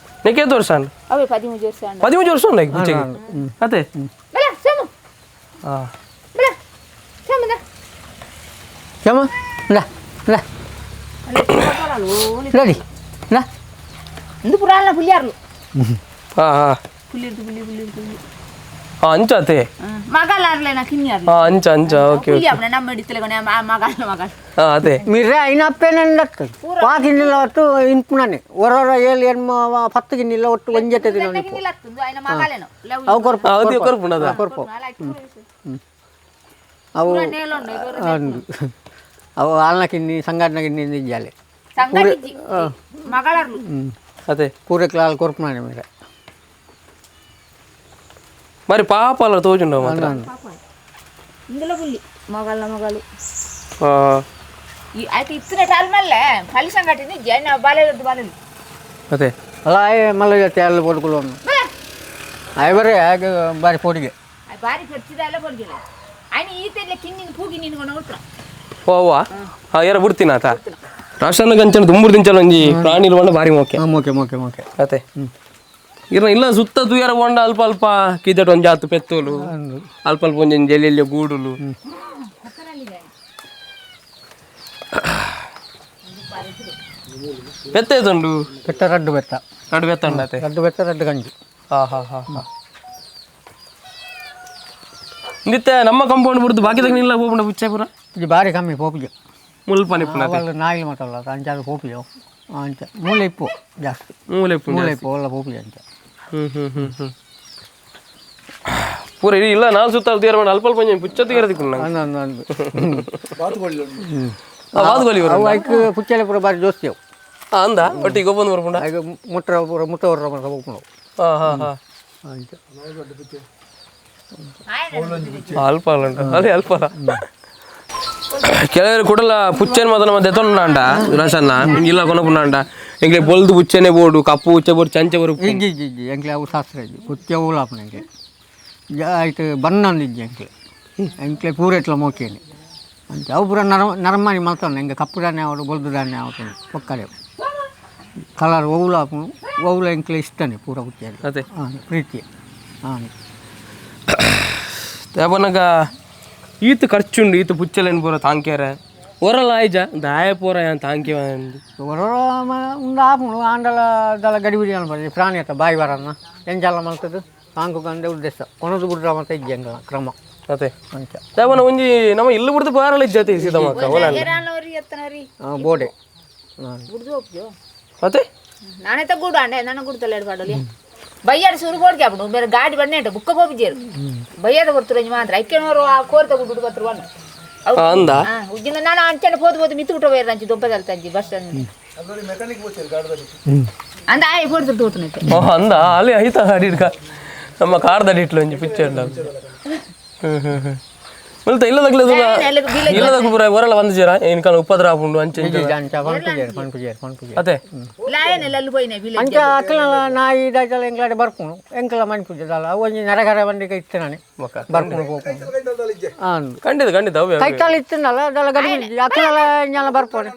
నీకేంత ವರ್ಷ అండి? అవే 13 ವರ್ಷ అండి. 13 ವರ್ಷ ಉಂಡು ಪುಚ್ಚೆಗೆ? ಅದೇ ಬಲ ಸೋಮು ಬಲ ಸೋಮು the Somu ಲ ಲ ರೆಡಿ ಲ ಇಂದು ಪುರಾಣ ಪುಲಿಯಾರ್ಲು. ಪುಲಿರ್ದು ಪುಲಿ ಪುಲಿ ಪುಲಿ. ಅಂಚ ಅತ್ತೆ ಮಗಲಾರ್ಲೇನ ಕಿನ್ಯಾರ್ಲು. ಅಂಚ ಅಂಚ ಓಕೆ. ಪುಲಿ ಅಪ್ನ ನಮ್ಮ ಹಿಡಿತಲೆಗೊನೆ ಮಗಲ್ ಮಗಲ್. ಅದೇ ಮಿರ್ರೆ ಐನಪ್ಪೇನಂದತ್ತು ಪಾ ಗಿನ್ನಿಲ್ಲ ಒಟ್ಟು ಇಂಪುಣನೆ ಒರೊರ ಏಳು ಎನ್ಮ ಪತ್ತು ಗಿನ್ನಿಲ್ಲ ಒಟ್ಟು ಒಂಜೆತೆ ದಿನ ಅವು ಕೊರ್ಪು ಅದು ಕೊರ್ಪುಂಡದ ಕೊರ್ಪು ಅವು ಅವು ಆಲ್ನ ಕಿನ್ನಿ ಸಂಗಾಟನ ಕಿನ್ನಿ ಇಜ್ಜಾಲೆ ಮಗಳರ್ಲು. ಅದೇ ಪೂರಕ್ಕೆ ಹಾಲು ಕೊರ್ಪುಣನೆ ಮಿರ್ರೆ మరి పాపాల తోచుండవు మాత్రం ఇందులో పుల్లి మగళ్ళ మగలు అయితే ఇచ్చిన టాల్ మళ్ళీ ఫలి సంగటి జైన బాలేదు బాలేదు. అదే అలా మళ్ళీ తేళ్ళు పడుకులు. ಆಯ್ ಬರ್ರಿ ಆಗ ಬಾರಿ ಪೋಡಿಗೆ. ಬಾರಿ ಖರ್ಚಿದಲ್ಲ ಪೊಡಿಗೆ ಆಯ್ನ ಈತೆಲ್ಲ ಕಿನ್ನಿನ ಪೂಗಿ ನಿನ್ಕೊಂಡು ಉಟ್ರ. ಓ ಅವ್ವ ಹಾಂ ಯಾರ ಬಿಡ್ತೀನ ಆತ ರಾಷ್ಟ್ರನ ಗಂಚನ ದುಂಬುರು ದಿಂಚಲ ಒಂಜಿ ಪ್ರಾಣಿ ಇಲ್ವಂಡ ಭಾರಿ ಮೋಕೆ. ಮೋಕೆ ಮೋಕೆ ಮೋಕೆ. ಅತೆ ಇರ್ನ ಇಲ್ಲ ಸುತ್ತ ತುಯರ ಬೋಂಡ ಅಲ್ಪ ಅಲ್ಪ ಕಿದಟ್ ಒಂಜಿ ಆತು ಪೆತ್ತೋಲು ಅಲ್ಪ ಅಲ್ಪ ಒಂಜೊಂಜಿ ಎಲ್ಲಿ ಗೂಡುಲು. ಪೆತ್ತ ಏತುಂಡು? ಪೆತ್ತ ರಡ್ಡು ಬೆತ್ತ. ರಡ್ಡು ಬೆತ್ತ ಉಂಡಾತೆ. ರಡ್ಡು ಬೆತ್ತ ರಡ್ಡು ಗಂಜಿ. ಹಾ ಹಾ ಹಾ ಹಾ ನಿತ್ತೆ ನಮ್ಮ ಕಾಂಪೌಂಡ್ ಬುಡ್ದು ಬಾಕಿ ಇಲ್ಲ ಹೋಗ್ಬಿಡ ಪುಚ್ಚೆ ಪೂರ. ಇದು ಬಾರಿ ಕಮ್ಮಿ ಪೋಪಿಗೆ. ಮುಲ್ಪ ನಿಪ್ಪುನ ಅವಳು ನಾಯಿಲು ಮಾತಲ್ಲ ಅಂಚಾದ ಪೋಪಿಗೆ ಅಂಚ ಮೂಲೆ ಇಪ್ಪು ಜಾಸ್ತಿ. ಮೂಲೆ ಇಪ್ಪು. ಮೂಲೆ ಇಪ್ಪು ಒಳ್ಳೆ ಪೋಪಿಗೆ ಅಂಚ. ಹ್ಮ್ ಹ್ಮ್ ಹ್ಮ್ ಹ್ಮ್ ಪೂರ ಇಡೀ ಇಲ್ಲ ನಾನು ಸುತ್ತ ತೀರ ಅಲ್ಪ ಅಲ್ಪ ಒಂಜಿ ಪುಚ್ಚ ತೀರ ತಿಕ್ಕು ಅಂದು ಅಂದು ಅಂದು. ಬಾದುಗೋಲಿ. ಅವು ಐಕ್ ಪುಚ್ಚಲೆ ಪೂರ ಬಾರಿ ದೋಸ್ತಿ ಅವು. ಅಂದ ಒಟ್ಟಿಗೆ ಗೊಬ್ಬಂದು ಬರ್ಪುಂಡ. ಐಕ್ ಮುಟ್ರ ಪೂರ ಮುಟ್ಟ ಹೊರ ಮಾತ ಹೋಗ್ಪುಂಡು. ಹಾ ಹಾ ಹಾ ಅಂಚ. ಅಲ್ಪ ಅಲ್ಲ ಉಂಟು ಅದೇ ಅಲ್ಪ ಅಲ್ಲ. ಕೆಲವರು ಕುಡಲ ಪುಚ್ಚೆನ್ ಮಾತ್ರ ನಮ್ಮ ದೆತೊಂಡ ರಸನ್ನ ಇಲ್ಲ ಕೊನಪುಂಡ ಎಂಗ್ಲೆ ಬೊಲ್ದು ಪುಚ್ಚೆನೆ ಬೋಡು ಕಪ್ಪು ಪುಚ್ಚೆ ಬೋಡು ಚಂಚೆ ಬೋಡು. ಇಜ್ಜಿ ಇಜ್ಜಿ ಇಜ್ಜಿ ಎಂಕ್ಲೆ ಅವು ಶಾಸ್ತ್ರ ಇಜ್ಜಿ ಪುಚ್ಚೆ ಊಲಾಪುನ ಎಂಕ್ಲೆ ಆಯ್ತು ಬಣ್ಣ ಇಜ್ಜಿ ಎಂಕ್ಲೆ ಎಂಕ್ಲೆ ಪೂರ ಎಟ್ಲ ಮೋಕೇನಿ ಅಂಚ ಅವು ಪೂರ ನರ ನರಮಾನಿ ಮಲ್ತಾನೆ ಎಂಗೆ ಕಪ್ಪು ದಾನೆ ಆವಡು ಬೊಲ್ದು ದಾನೆ ಆವಡು ಪೊಕ್ಕಡೆ ಕಲರ್ ಒವ್ಲಾಪುನು ಒವ್ಲ ಎಂಕ್ಲೆ ಇಷ್ಟನೇ ಪೂರ ಪುಚ್ಚೆ. ಅದೇ ಹಾಂ ಪ್ರೀತಿ ಹಾಂ. ಯಾವನಾಗ ಈತ ಖರ್ಚುಂಡು ಈತ ಪುಚ್ಚೆಲೆನ್ ಪೂರ ತಾಂಕ್ಯಾರ ಒರಲ ಆಯ್ಜ ದಾಯ ಪೂರ ಯಾನ್ ತಾಂಕ್ಯ. ಉಂದು ಆಪುಂಡು ಆಂಡಲ ದಲ ಗಡಿಬಿಡಿ ಅನ್ಬಾರ್ದು ಪ್ರಾಣಿ ಅತ್ತ ಬಾಯಿ ಬರನ್ನ ಎಂಜಾಲ ಮಲ್ತದ್ದು ತಾಂಕು ಕಂದೆ ಉದ್ದೇಶ ಕೊನದು ಬಿಡ್ರ ಮತ್ತೆ ಇಜ್ಜಿ ಎಂಗಲ ಕ್ರಮ. ಅದೇ ಅಂಚ. ಯಾವನ ಒಂಜಿ ನಮ್ಮ ಇಲ್ಲು ಬಿಡ್ದು ಬಾರಲ ಇಜ್ಜತೆ ಸೀತಮ್ಮಕ್ಕ ಒಲ. ಎತ್ತನರಿ. ಬೋಡೆ ಹಾಂ. ಗುಡ್ದು ಹೋಗ್ಜೋ. ಅದೇ ನಾನೇ ತಗ್ಗುಡು ಅಂಡೆ ನನ್ನ ಗುಡ್ತಲ್ಲ ಎಡ್ಪಾಡಲಿ ಬಯ್ಯಾಡ ಸುರು ಬೋಡ್ಗೆ ಅಪ್ಪಡು ಬೇರೆ ಗಾಡಿ ಬಣ್ಣೆ ಉಂಟು ಬುಕ್ಕ ಹೋಗಿದ್ದೇರು ಬಯ್ಯಾದ ಬರ್తుರ ಮಾತ್ರ ಐಕೆನವರು ಆ ಕೋರ್ತ ಗುಡ್ಡು ಬರ್ತರು ಬಣ್ಣ ಅಂದ. ಉಜ್ಜಿನ ನಾನು ಅಂಚನೆ ಪೋದು ಪೋದು ಮಿತ್ತು ಬಿಟ್ಟು ಹೋಯ್ರ ಅಂಚಿ ದೊಬ್ಬದಲ್ ತಂಜಿ ಬಸ್ ಅಂದ ಆಯ್ ಪೋಡ್ದು ತೋತನೈತೆ. ಓ ಅಂದ ಅಲ್ಲಿ ಐತ ಅಡಿಡ್ಕ ನಮ್ಮ ಕಾರ್ದ ಅಡಿಟ್ಲು ಒಂಜಿ ಪಿಕ್ಚರ್ ಉಂಟು. ಹ್ಮ್ ಹ್ಮ್ ಹ್ಮ್ ಮುಲ್ತ ಇಲ್ಲದಗ್ಲ ಇಲ್ಲದಗ್ಲು ಪೂರ ಹೊರಲ ಬಂದು ಜೀರ ಏನ್ ಉಪದ್ರ ಆಪುಂಡು ಅಂಚೆ ಇಂಚೆ. ಅಂಚ ಪನ್ಪುಜೇರು ಪನ್ಪುಜೇರು ಪನ್ಪುಜೇರು. ಅದೇ ಲಾಯನೆಲ್ಲ ಅಲ್ಲಿ ಪೋಯಿನೆ ಬಿಲೆ. ಅಂಚ ಅಕ್ಲ ನಾಯಿ ದಾಚಲ ಎಂಕ್ಲಾಡೆ ಬರ್ಪುಂಡು ಎಂಕ್ಲ ಮನ್ಪುಜೆ ದಾಲ ಅವು ಒಂಜಿ ನರಗರ ಬಂಡಿಗೆ ಇತ್ತು ನಾನೆ ಬೊಕ್ಕ ಬರ್ಪುಂಡು ಪೋಪುಂಡು ಹಾಂ. ಖಂಡಿತ ಖಂಡಿತ ಅವೇ ಅವೇ. ಕೈತಾಳ ಇತ್ತಿನಲ್ಲ ಅದೆಲ್ಲ ಗಡಿಬಿಡಿ ಅಕ್ಲಲ ಇಂಜಲ ಬರ್ಪೋನೆ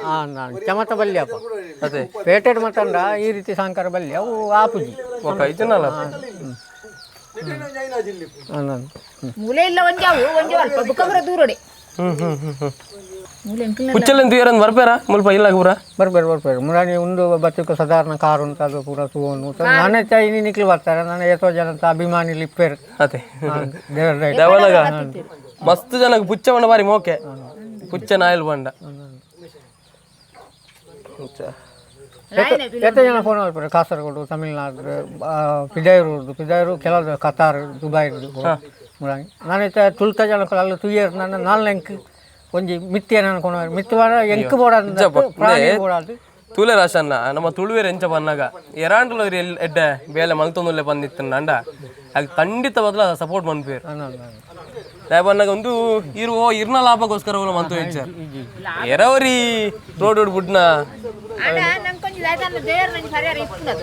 ಹಾಂ ನಾನು ಚಮತ ಬಲ್ಲಿ ಅಪ್ಪ. ಅದೇ ಪೇಟೆಡ್ ಮತ್ತಂಡ ಈ ರೀತಿ ಸಾಂಕರ ಬಲ್ಲಿ ಅವು ಆಪುಜಿ. ಬೊಕ್ಕ ಇತ್ತಿನಲ್ಲ. ಹಾಂ. ಮೂಲೆ ಇಲ್ಲ ಒಂಜಾವು ಒಂಜು ಅಲ್ಪ ಬುಕ್ಕ ಬರ ದೂರಡೆ. ಹ್ಮ್ ಹ್ಮ್ ಹ್ಮ್ ಹ್ಮ್ ಮೂಲೆ ಎಂಕ್ಲ ಪುಚ್ಚಲೆನ್ ತೂಯರಂದ್ ಬರ್ಪೇರ ಮುಲ್ಪ ಇಲ್ಲ ಪೂರ. ಬರ್ಬೇರು ಬರ್ಬೇರು ಮುರಾನಿ ಒಂದು ಬಚ್ಚಕ್ಕೆ ಸಾಧಾರಣ ಕಾರು ಅಂತ ಅದು ಪೂರ ತೂವನು ನಾನೇ ಚೈನಿ ನಿಕ್ಲು ಬರ್ತಾರೆ ನಾನು ಏತೋ ಜನ ಅಂತ ಅಭಿಮಾನಿలు ಇಪ್ಪೇರು. ಅದೇ ದೇವರ ದಯೆ. ದೇವಲಗ ಮಸ್ತ್ ಜನಕ್ಕೆ ಪುಚ್ಚ ಬಂಡ ಬಾರಿ ಮೋಕೆ ಪುಚ್ಚ ನಾಯಲ್ ಬಂಡ. ಏತೋ ಜನ ಫೋನ್ ಮಾಡ್ತಾರೆ ಕಾಸರಗೋಡು ತಮಿಳ್ನಾಡು ಪಿಜಾಯೂರು ಪಿಜಾಯೂರು ಕೆಲವು ಕತಾರ್ ದುಬೈ ಮುರಾನಿ ನಾನೇ ತುಳ್ತ ಜನ ಅಲ್ಲಿ ತುಯ್ಯರು ನನ್ನ ನಾಲ್ನೆಂಕ್ ಒಂಜಿ ಮಿತ್ತಿ ಏನೋ ಕೊನ ಮಿತ್ತು ಬಾರ ಎಂಕ್ ಬೋಡಾದು ಪ್ರಾಣಿ ಬೋಡಾದು. ತೂಲೆ ರಾಶನ್ನ ನಮ್ಮ ತುಳುವೇರ್ ಎಂಚ ಬನ್ನಾಗ ಎರಾಂಡಲ ಎಡ್ಡೆ ಬೇಲೆ ಮಲ್ತೊಂದುಲ್ಲೆ ಬಂದಿತ್ತಂಡ ಆಗ ಖಂಡಿತ ಬದಲ ಸಪೋರ್ಟ್ ಮನ್ಪೇರು. ಬನ್ನಾಗ ಒಂದು ಇರು ಇರ್ನ ಲಾಭಕ್ಕೋಸ್ಕರ ಮಂತು ಹೆಚ್ಚ ಎರವರಿ ರೋಡ್ ಬುಡ್ನ. ಆಂಡ ನಂಗೆ ದಾಯ್ತಾನ ದೇವ್ರ ನಂಗೆ ಪರಿಹಾರ ಇಪ್ಪುಂಡತ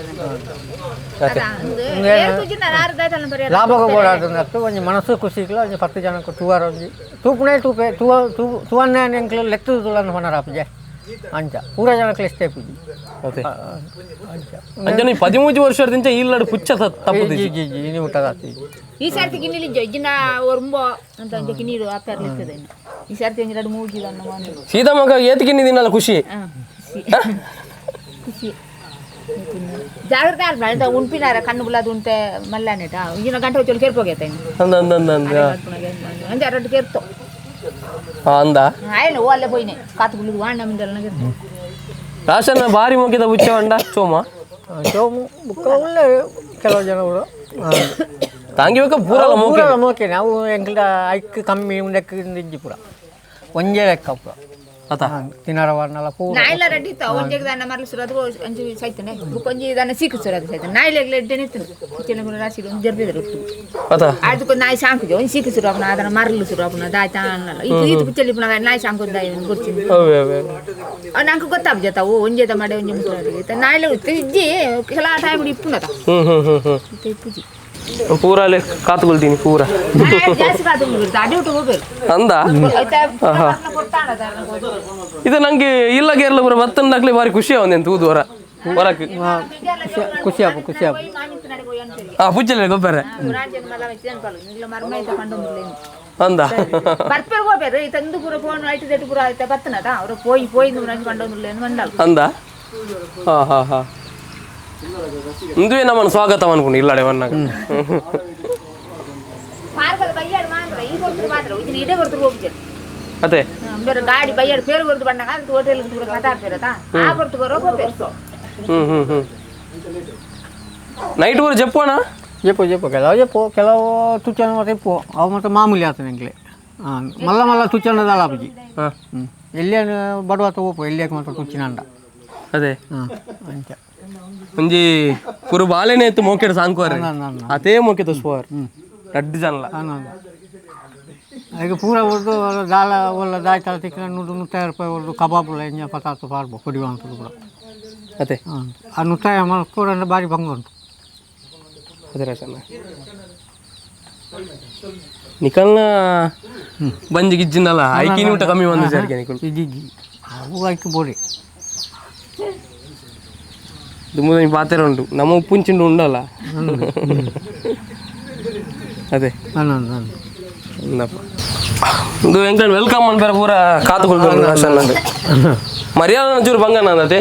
ಲಾಭಕ್ಕೆ ಬೋಡಾದು ಅಂದತ್ತು ಒಂಜಿ ಮನಸ್ಸು ಖುಷಿ ಇಲ್ಲ ಒಂಜಿ 10 ಜನಕ್ಕೆ ತೂವಾರ ಒಂಜಿ ತೂಪುನೇ ತೂಪೆ ತೂವ ತೂ ತೂವನ್ನೇ ಎಂಕ್ಲು ಲೆತ್ತು ತುಳನ್ನು ಹೊನರ ಆಪುಜೆ ಅಂಚ ಪೂರ ಜನಕ್ಕೆ ಇಷ್ಟ ಪೂಜಿ. ಅದೇ ಅಂಚ. ಅಂಚನೆ 13 ವರ್ಷದಿಂದ ಇಲ್ಲಡು ಪುಚ್ಚ ತಪ್ಪುದು. G G G ಇನಿ ಊಟದಾತಿ. ಈ ಸರ್ತಿ ಗಿನ್ನಿಲಿ ಇಜ್ಜಿನ ಒರ್ಂಬ ಅಂತ ಅಂಚೆ ನೀರು ಆಪರ್ಲಿರ್ತದೆ ಈ ಸರ್ತಿ ಒಂಜಿ ಎರಡು ಮೂಜಿ ಅನ್ನ. ಸೀತಾಮಗ ಏತಿಕಿನ್ನಿ ದಿನಲ್ಲ ಖುಷಿ. ಖುಷಿ ಜಾಗ್ರತೆ ಅಲ್ಪ ಅಂತ ಉಣ್ಪಿನಾರ ಕಣ್ಣು ಬುಲಾದ ಉಂಟೆ ಮಲ್ಲಾನೇಟ ಇಂಜಿನ ಗಂಟೆ ಹೋಗಿ ಕೇರ್ಪೋಗೈತೆ. ಅಂದ ಅಂದ ಅಂದ ಅಂದ ಅಂಜ ಎರಡು ಕೇರ್ತು. ಅಂದ ಆಯ್ನ ಓ ಅಲ್ಲೇ ಪೋಯಿನೆ ಕಾತು ಗುಳಿಗೆ ವಾಣ್ಣ ಮಿಂದಲ್ಲ. ರಾಶನ ಬಾರಿ ಮುಗಿದ ಪುಚ್ಚ ಬಂಡ ಸೋಮ ಸೋಮು ಬುಕ್ಕ ಒಳ್ಳೆ ಕೆಲವು ಜನ ತಾಂಗಿ ಬೇಕ ಪೂರಲ ಮೋಕೆ. ಪೂರಲ ಮೋಕೆ ಅವು ಎಂಕ್ಲ ಐಕ್ ಕಮ್ಮಿ ಉಂದಕ್ಕೆ ಇಜ್ಜಿ ಪೂರ ಒಂಜೇ ಲೆಕ್ಕ ಪೂರ. ಅತ ತಿನ್ನರ ವಾರ್ನಲ ಪೂರ ನಾಯಿಲ ರೆಡ್ಡಿ ಇತ್ತು ಒಂಜೆಗೆ ದಾನ ಮರಲು ಸುರದು ಒಂಜಿ ಸೈತನೆ ಬುಕ್ಕೊಂಜಿ ದಾನ ಸೀಕು ಸುರದು ಸೈತನೆ ನಾಯಿಲೆಗ್ ಎಡ್ಡೆನೆ ಇತ್ತು ಕಿಚನ ಗುಣ ರಾಶಿ ಒಂದು ಜರ್ಬಿದ್ರು ಅತ ಅದಕ್ಕೆ ನಾಯಿ ಸಾಂಕುಜೆ ಒಂಜಿ ಸೀಕು ಸುರು ಆಪುನ ಅದನ್ನ ಮರಲು ಸುರು ಆಪುನ ದಾಯ್ ತಾನಲ್ಲ ಇದು ಇದು ಪುಚ್ಚಲಿ ಪುನ ನಾಯಿ ಸಾಂಕು ದಾಯಿ ಗೊತ್ತಿಲ್ಲ ಅವೇ ಅವೇ ನಂಗೆ ಗೊತ್ತಾಗ್ಜ ತಾವು ಒಂಜೆದ ಮಾಡಿ ಒಂಜಿ ಮುಟ್ಟ ನಾಯಿಲೆ ಇಜ್ಜಿ ಕೆಲ ಟೈಮ್ ಇಪ್ಪುನತ ಹ್ಮ್ ಹ್ಮ್ ಹ್ಮ್ ಹ್ಮ್ ಇಪ್ಪುಜಿ ಪೂರ ಅಲ್ಲಿ ಕಾತುಕೊಳ್ತೀನಿ ಪೂರ ಜಾಸ್ತಿ ಕಾತು ಅಡಿ ಊಟ ಹೋಗ್ಬೇಕು ಅಂದ ಇದು ನಂಗೆ ಇಲ್ಲ ಕೇರಳ ಪೂರ ಬತ್ತನ್ನಾಗ್ಲಿ ಭಾರಿ ಖುಷಿ ಅವಂದೆ ತೂದು ಹೊರ ಹೊರಕ್ಕೆ ಖುಷಿ ಆಪು ಖುಷಿ ಆಪು ಹಾ ಪುಚ್ಚಲೆ ಗೊಬ್ಬರ ಅಂದ ಬರ್ಪೇರು ಹೋಗ್ಬೇರು ಈ ತಂದು ಪೂರ ಫೋನ್ ಐಟು ದೆಟ್ಟು ಪೂರ ಆಯ್ತಾ ಬತ್ತನದ ಅವರು ಪೋಯಿ ಪೋಯಿ ನೂರಂಜು ಪಂಡೊಂದು ಮಂಡಲ್ ಅಂದ ಹಾ ಹಾ ಹಾ ಇಂದುವೇ ನಮ್ಮನ್ನು ಸ್ವಾಗತ ಅನ್ಕೊಂಡು ಇಲ್ಲಾಡೆ ವನ್ನಾಗ ಮಾರ್ಗದ ಬೈಯಾಡು ಮಾತ್ರ ಈ ಕೊಡ್ತರು ಮಾತ್ರ ಇದನ್ನ ಇಡೇ ಕೊಡ್ತರು ಹೋಗ್ತಾರೆ ಅದೇ ಬೇರೆ ಗಾಡಿ ಬೈಯಾಡು ಪೇರು ಕೊಡ್ತು ಬಂದಾಗ ಅದು ಹೋಟೆಲ್ ಪೂರ ಮಾತಾಡ್ತಿರತ್ತ ಆ ಕೊಡ್ತು ಬರೋ ಹೋಗ್ಬೇಕು ಹ್ಮ್ ಹ್ಮ್ ಹ್ಮ್ ನೈಟ್ ಊರು ಜಪ್ಪೋಣ ಜೆಪ್ಪು ಜೆಪ್ಪು ಕೆಲವು ಜೆಪ್ಪು ಕೆಲವು ತುಚ್ಚನ ಮತ್ತೆ ಇಪ್ಪು ಅವು ಮತ್ತೆ ಮಾಮೂಲಿ ಆತನ ಎಂಕ್ಲೆ ಹಾಂ ಮಲ್ಲ ಮಲ್ಲ ತುಚ್ಚನ ದಾಲಾಪುಜಿ ಹಾಂ ಹ್ಞೂ ಎಲ್ಲಿಯ ಬಡವ ತಗೋಪು ಎಲ್ಲಿಯಾಕ ಮಾತ್ರ ತುಚ್ಚಿನಂಡ ಅದೇ ಹಾಂ ಅಂಚ ಒಂಜಿ ಪುರು ಬಾಲೆನೆ ಇತ್ತು ಮೋಕೆಡ್ ಸಾಂಕುವಾರ ಅದೇ ಮೋಕೆ ತೋಸ್ಪೋರ್ ರಡ್ಡು ಜನಲ ಈಗ ಪೂರ ಹೊಡೆದು ದಾಲ ಒಲ್ಲ ದಾಯ್ತಾಳ ತಿಕ್ಕ 100 150 ರೂಪಾಯಿ ಹೊಡೆದು ಕಬಾಬುಲ ಎಂಜ ಪತಾತು ಪಾರ್ಬೋ ಕೊಡಿವ ಅಂತದ್ದು ಕೂಡ ಅದೇ ಹಾಂ ಆ ನುತ್ತಾಯ ಕೂಡ ಭಾರಿ ಭಂಗ ಉಂಟು ಅದೇ ರಾಜಣ್ಣ ನಿಕಲ್ನ ಬಂಜಿ ಗಿಜ್ಜಿನಲ್ಲ ಐಕಿನ ಊಟ ಕಮ್ಮಿ ಬಂದು ಜಾರಿಗೆ ನಿಕಲ್ ಇಜ್ಜಿ ಅವು ಐಕ್ ಬೋಡಿ ದುಮ್ಮದ ಪಾತ್ರೆ ಉಂಟು ನಮ್ಮ ಉಪ್ಪುಂಚಿಂಡು ಉಂಡಲ್ಲ ಅದೇ ನಾನು ನಾನು ಅಂದಪ್ಪ ಇದು ಎಂಕಲ್ welcome ಅನ್ಬೇರೆ ಪೂರ ಕಾತು ಕೊಳ್ತು ರಾಜಣ್ಣ ಮರ್ಯಾದೆ ಒಂಚೂರು ಬಂಗ ನಾನು ಅದೇ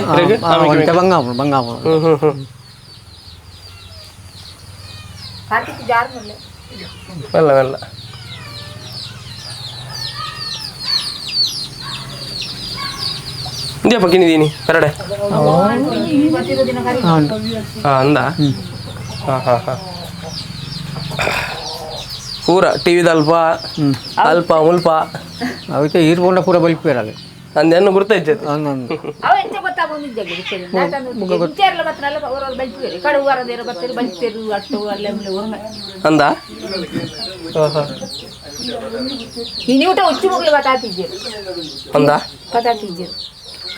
ಒಂಟೆ ಬಂಗ ಬಂಗ ಹ್ಮ್ ಹ್ಮ್ ಹ್ಮ್ ಕಾರ್ತಿಕ್ ಜಾರ್ ಮುಲ್ಲೆ ಮೆಲ್ಲ ಮೆಲ್ಲ ಇಂದ್ಯಪ್ಪ ಕಿನ್ನಿದೀನಿ ಕರಡೆ ಹಾ ಅಂದ ಹಾ ಹಾ ಹಾ ಪೂರ ಟಿ ವಿದ ಅಲ್ಪ ಅಲ್ಪ ಮುಲ್ಪ ಅವಕ್ಕೆ ಈರ್ಕೊಂಡ ಪೂರ ಬಲಿಪೇರಲ್ಲ ಅಂದೆನ್ನು ಗುರ್ತಾಯ್ತು ನಾನು ಅವ ಎಂತ ಗೊತ್ತಾಗೊಂಡಿದ್ದೆ ಗೊತ್ತೇರಲ್ಲ ಬತ್ತನಲ್ಲ ಅವ್ರವ್ರು ಬಲ್ಪೇರು ಕಡೆ ವಾರದೇರ ಬರ್ತಾರೆ ಬಲ್ಪೇರು ಅಟ್ಟು ಅಲ್ಲೇ ಮುಲ್ಲೆ ಉರ್ಮೆ ಅಂದ ಹಾ ಹಾ ಇನಿ ಊಟ ಉಚ್ಚು ಮುಗ್ಲು ಬತಾತಿದ್ದೀರು ಅಂದ ಬತಾತಿದ್ದೀರು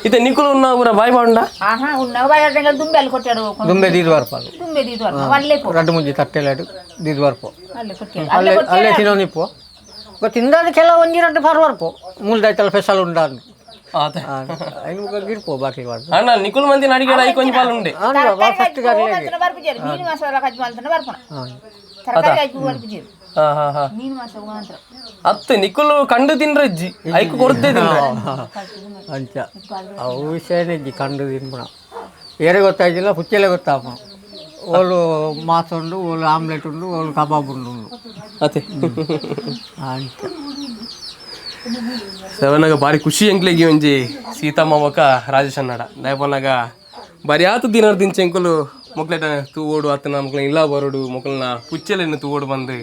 ಇತ್ತೆ ನಿಕುಲು ಉನ್ನ ಊರ ಬಾಯ್ ಬಾಂಡ ಆಹಾ ಉನ್ನ ಬಾಯಾರ್ದಂಗಲ್ ದುಂಬೆ ಅಲ್ಲಿ ಕೊಟ್ಟಾಡು ದುಂಬೆ ದೀದ್ವಾರಪ್ಪ ಅದು ದುಂಬೆ ದೀದು ಅಲ್ಲ ಅಲ್ಲೇ ಪೋ ರಡ್ಡು ಮುಂಜಿ ತಟ್ಟೆಲಾಡು ದೀದ್ವಾರಪ್ಪ ಅಲ್ಲೇ ಕೊಟ್ಟಾಡು ಅಲ್ಲೇ ಅಲ್ಲೇ ತಿನ್ನೋನಿಪ್ಪು ತಿಂದಾದ ಕೆಲವು ಒಂಜಿ ರಡ್ಡು ಫಾರ್ವರ್ಪು ಮುಲ್ದಾಯ್ತಲ್ಲ ಫೆಸಲ್ ಉಂಡಾನು ಐನು ಗಿರ್ಪೋ ಬಾಕಿ ಬಾರ್ದು ಅಣ್ಣ ನಿಕುಲ್ ಮಂದಿ ಅಡಿಗೆ ಐಕೊಂಜಿ ಕೊಂಚ ಪಾಲು ಉಂಡೆ ಫಸ್ಟ್ ಬರ್ಪುಜಾರು ಮೀನು ಮಸಾಲ ಕಜ್ಜಿ ಮಾಡ್ತಾನೆ ಬರ್ಪಣ ತರಕಾರಿ ಹಾಕಿ ಬರ್ಪುಜಾರು ಹಾ ಹಾ ಹಾ ಮೀನು ಮಸಾಲ ಮಾತ್ರ ಅತ್ತೆ ನಿಕುಲು ಕಂಡು ತಿನ್ರಜ್ಜಿ ಐಕು ಕೊಡ್ತೇ ತಿನ್ರೆ ಅಂಚ ಅವು ವಿಷಯನೇ ಇಜ್ಜಿ ಕಂಡು ತಿನ್ಪುಣ ಏರೆ ಗೊತ್ತಾಯ್ತಿಲ್ಲ ಹುಚ್ಚೆಲೆ ಗೊತ್ತಾಪ ಓಲು ಮಾಸ ಉಂಡು ಓಲು ಆಮ್ಲೆಟ್ ಉಂಡು ಓಲು ಕಬಾಬ್ ಉಂಡು ಉಂಡು ಅತ್ತೆ ಅಂಚ ಸವನಾಗ ಭಾರಿ ಖುಷಿ ಎಂಕ್ಲೆಗಿ ಒಂಜಿ ಸೀತಮ್ಮ ಬೊಕ ರಾಜೇಶ್ ಅನ್ನಾಡ ದಯಪನ್ನಾಗ ಬರಿ ಆತು ದಿನ ದಿಂಚ ಎಂಕುಲು ಮೊಕ್ಲೆಟ ತೂವೋಡು ಅತ್ತನ ಮೊಕ್ಲ ಇಲ್ಲ ಬರೋಡು ಮೊಕ್ಲನ ಪುಚ್ಚಲೆನ್ನು ತೂವೋಡು ಬಂದು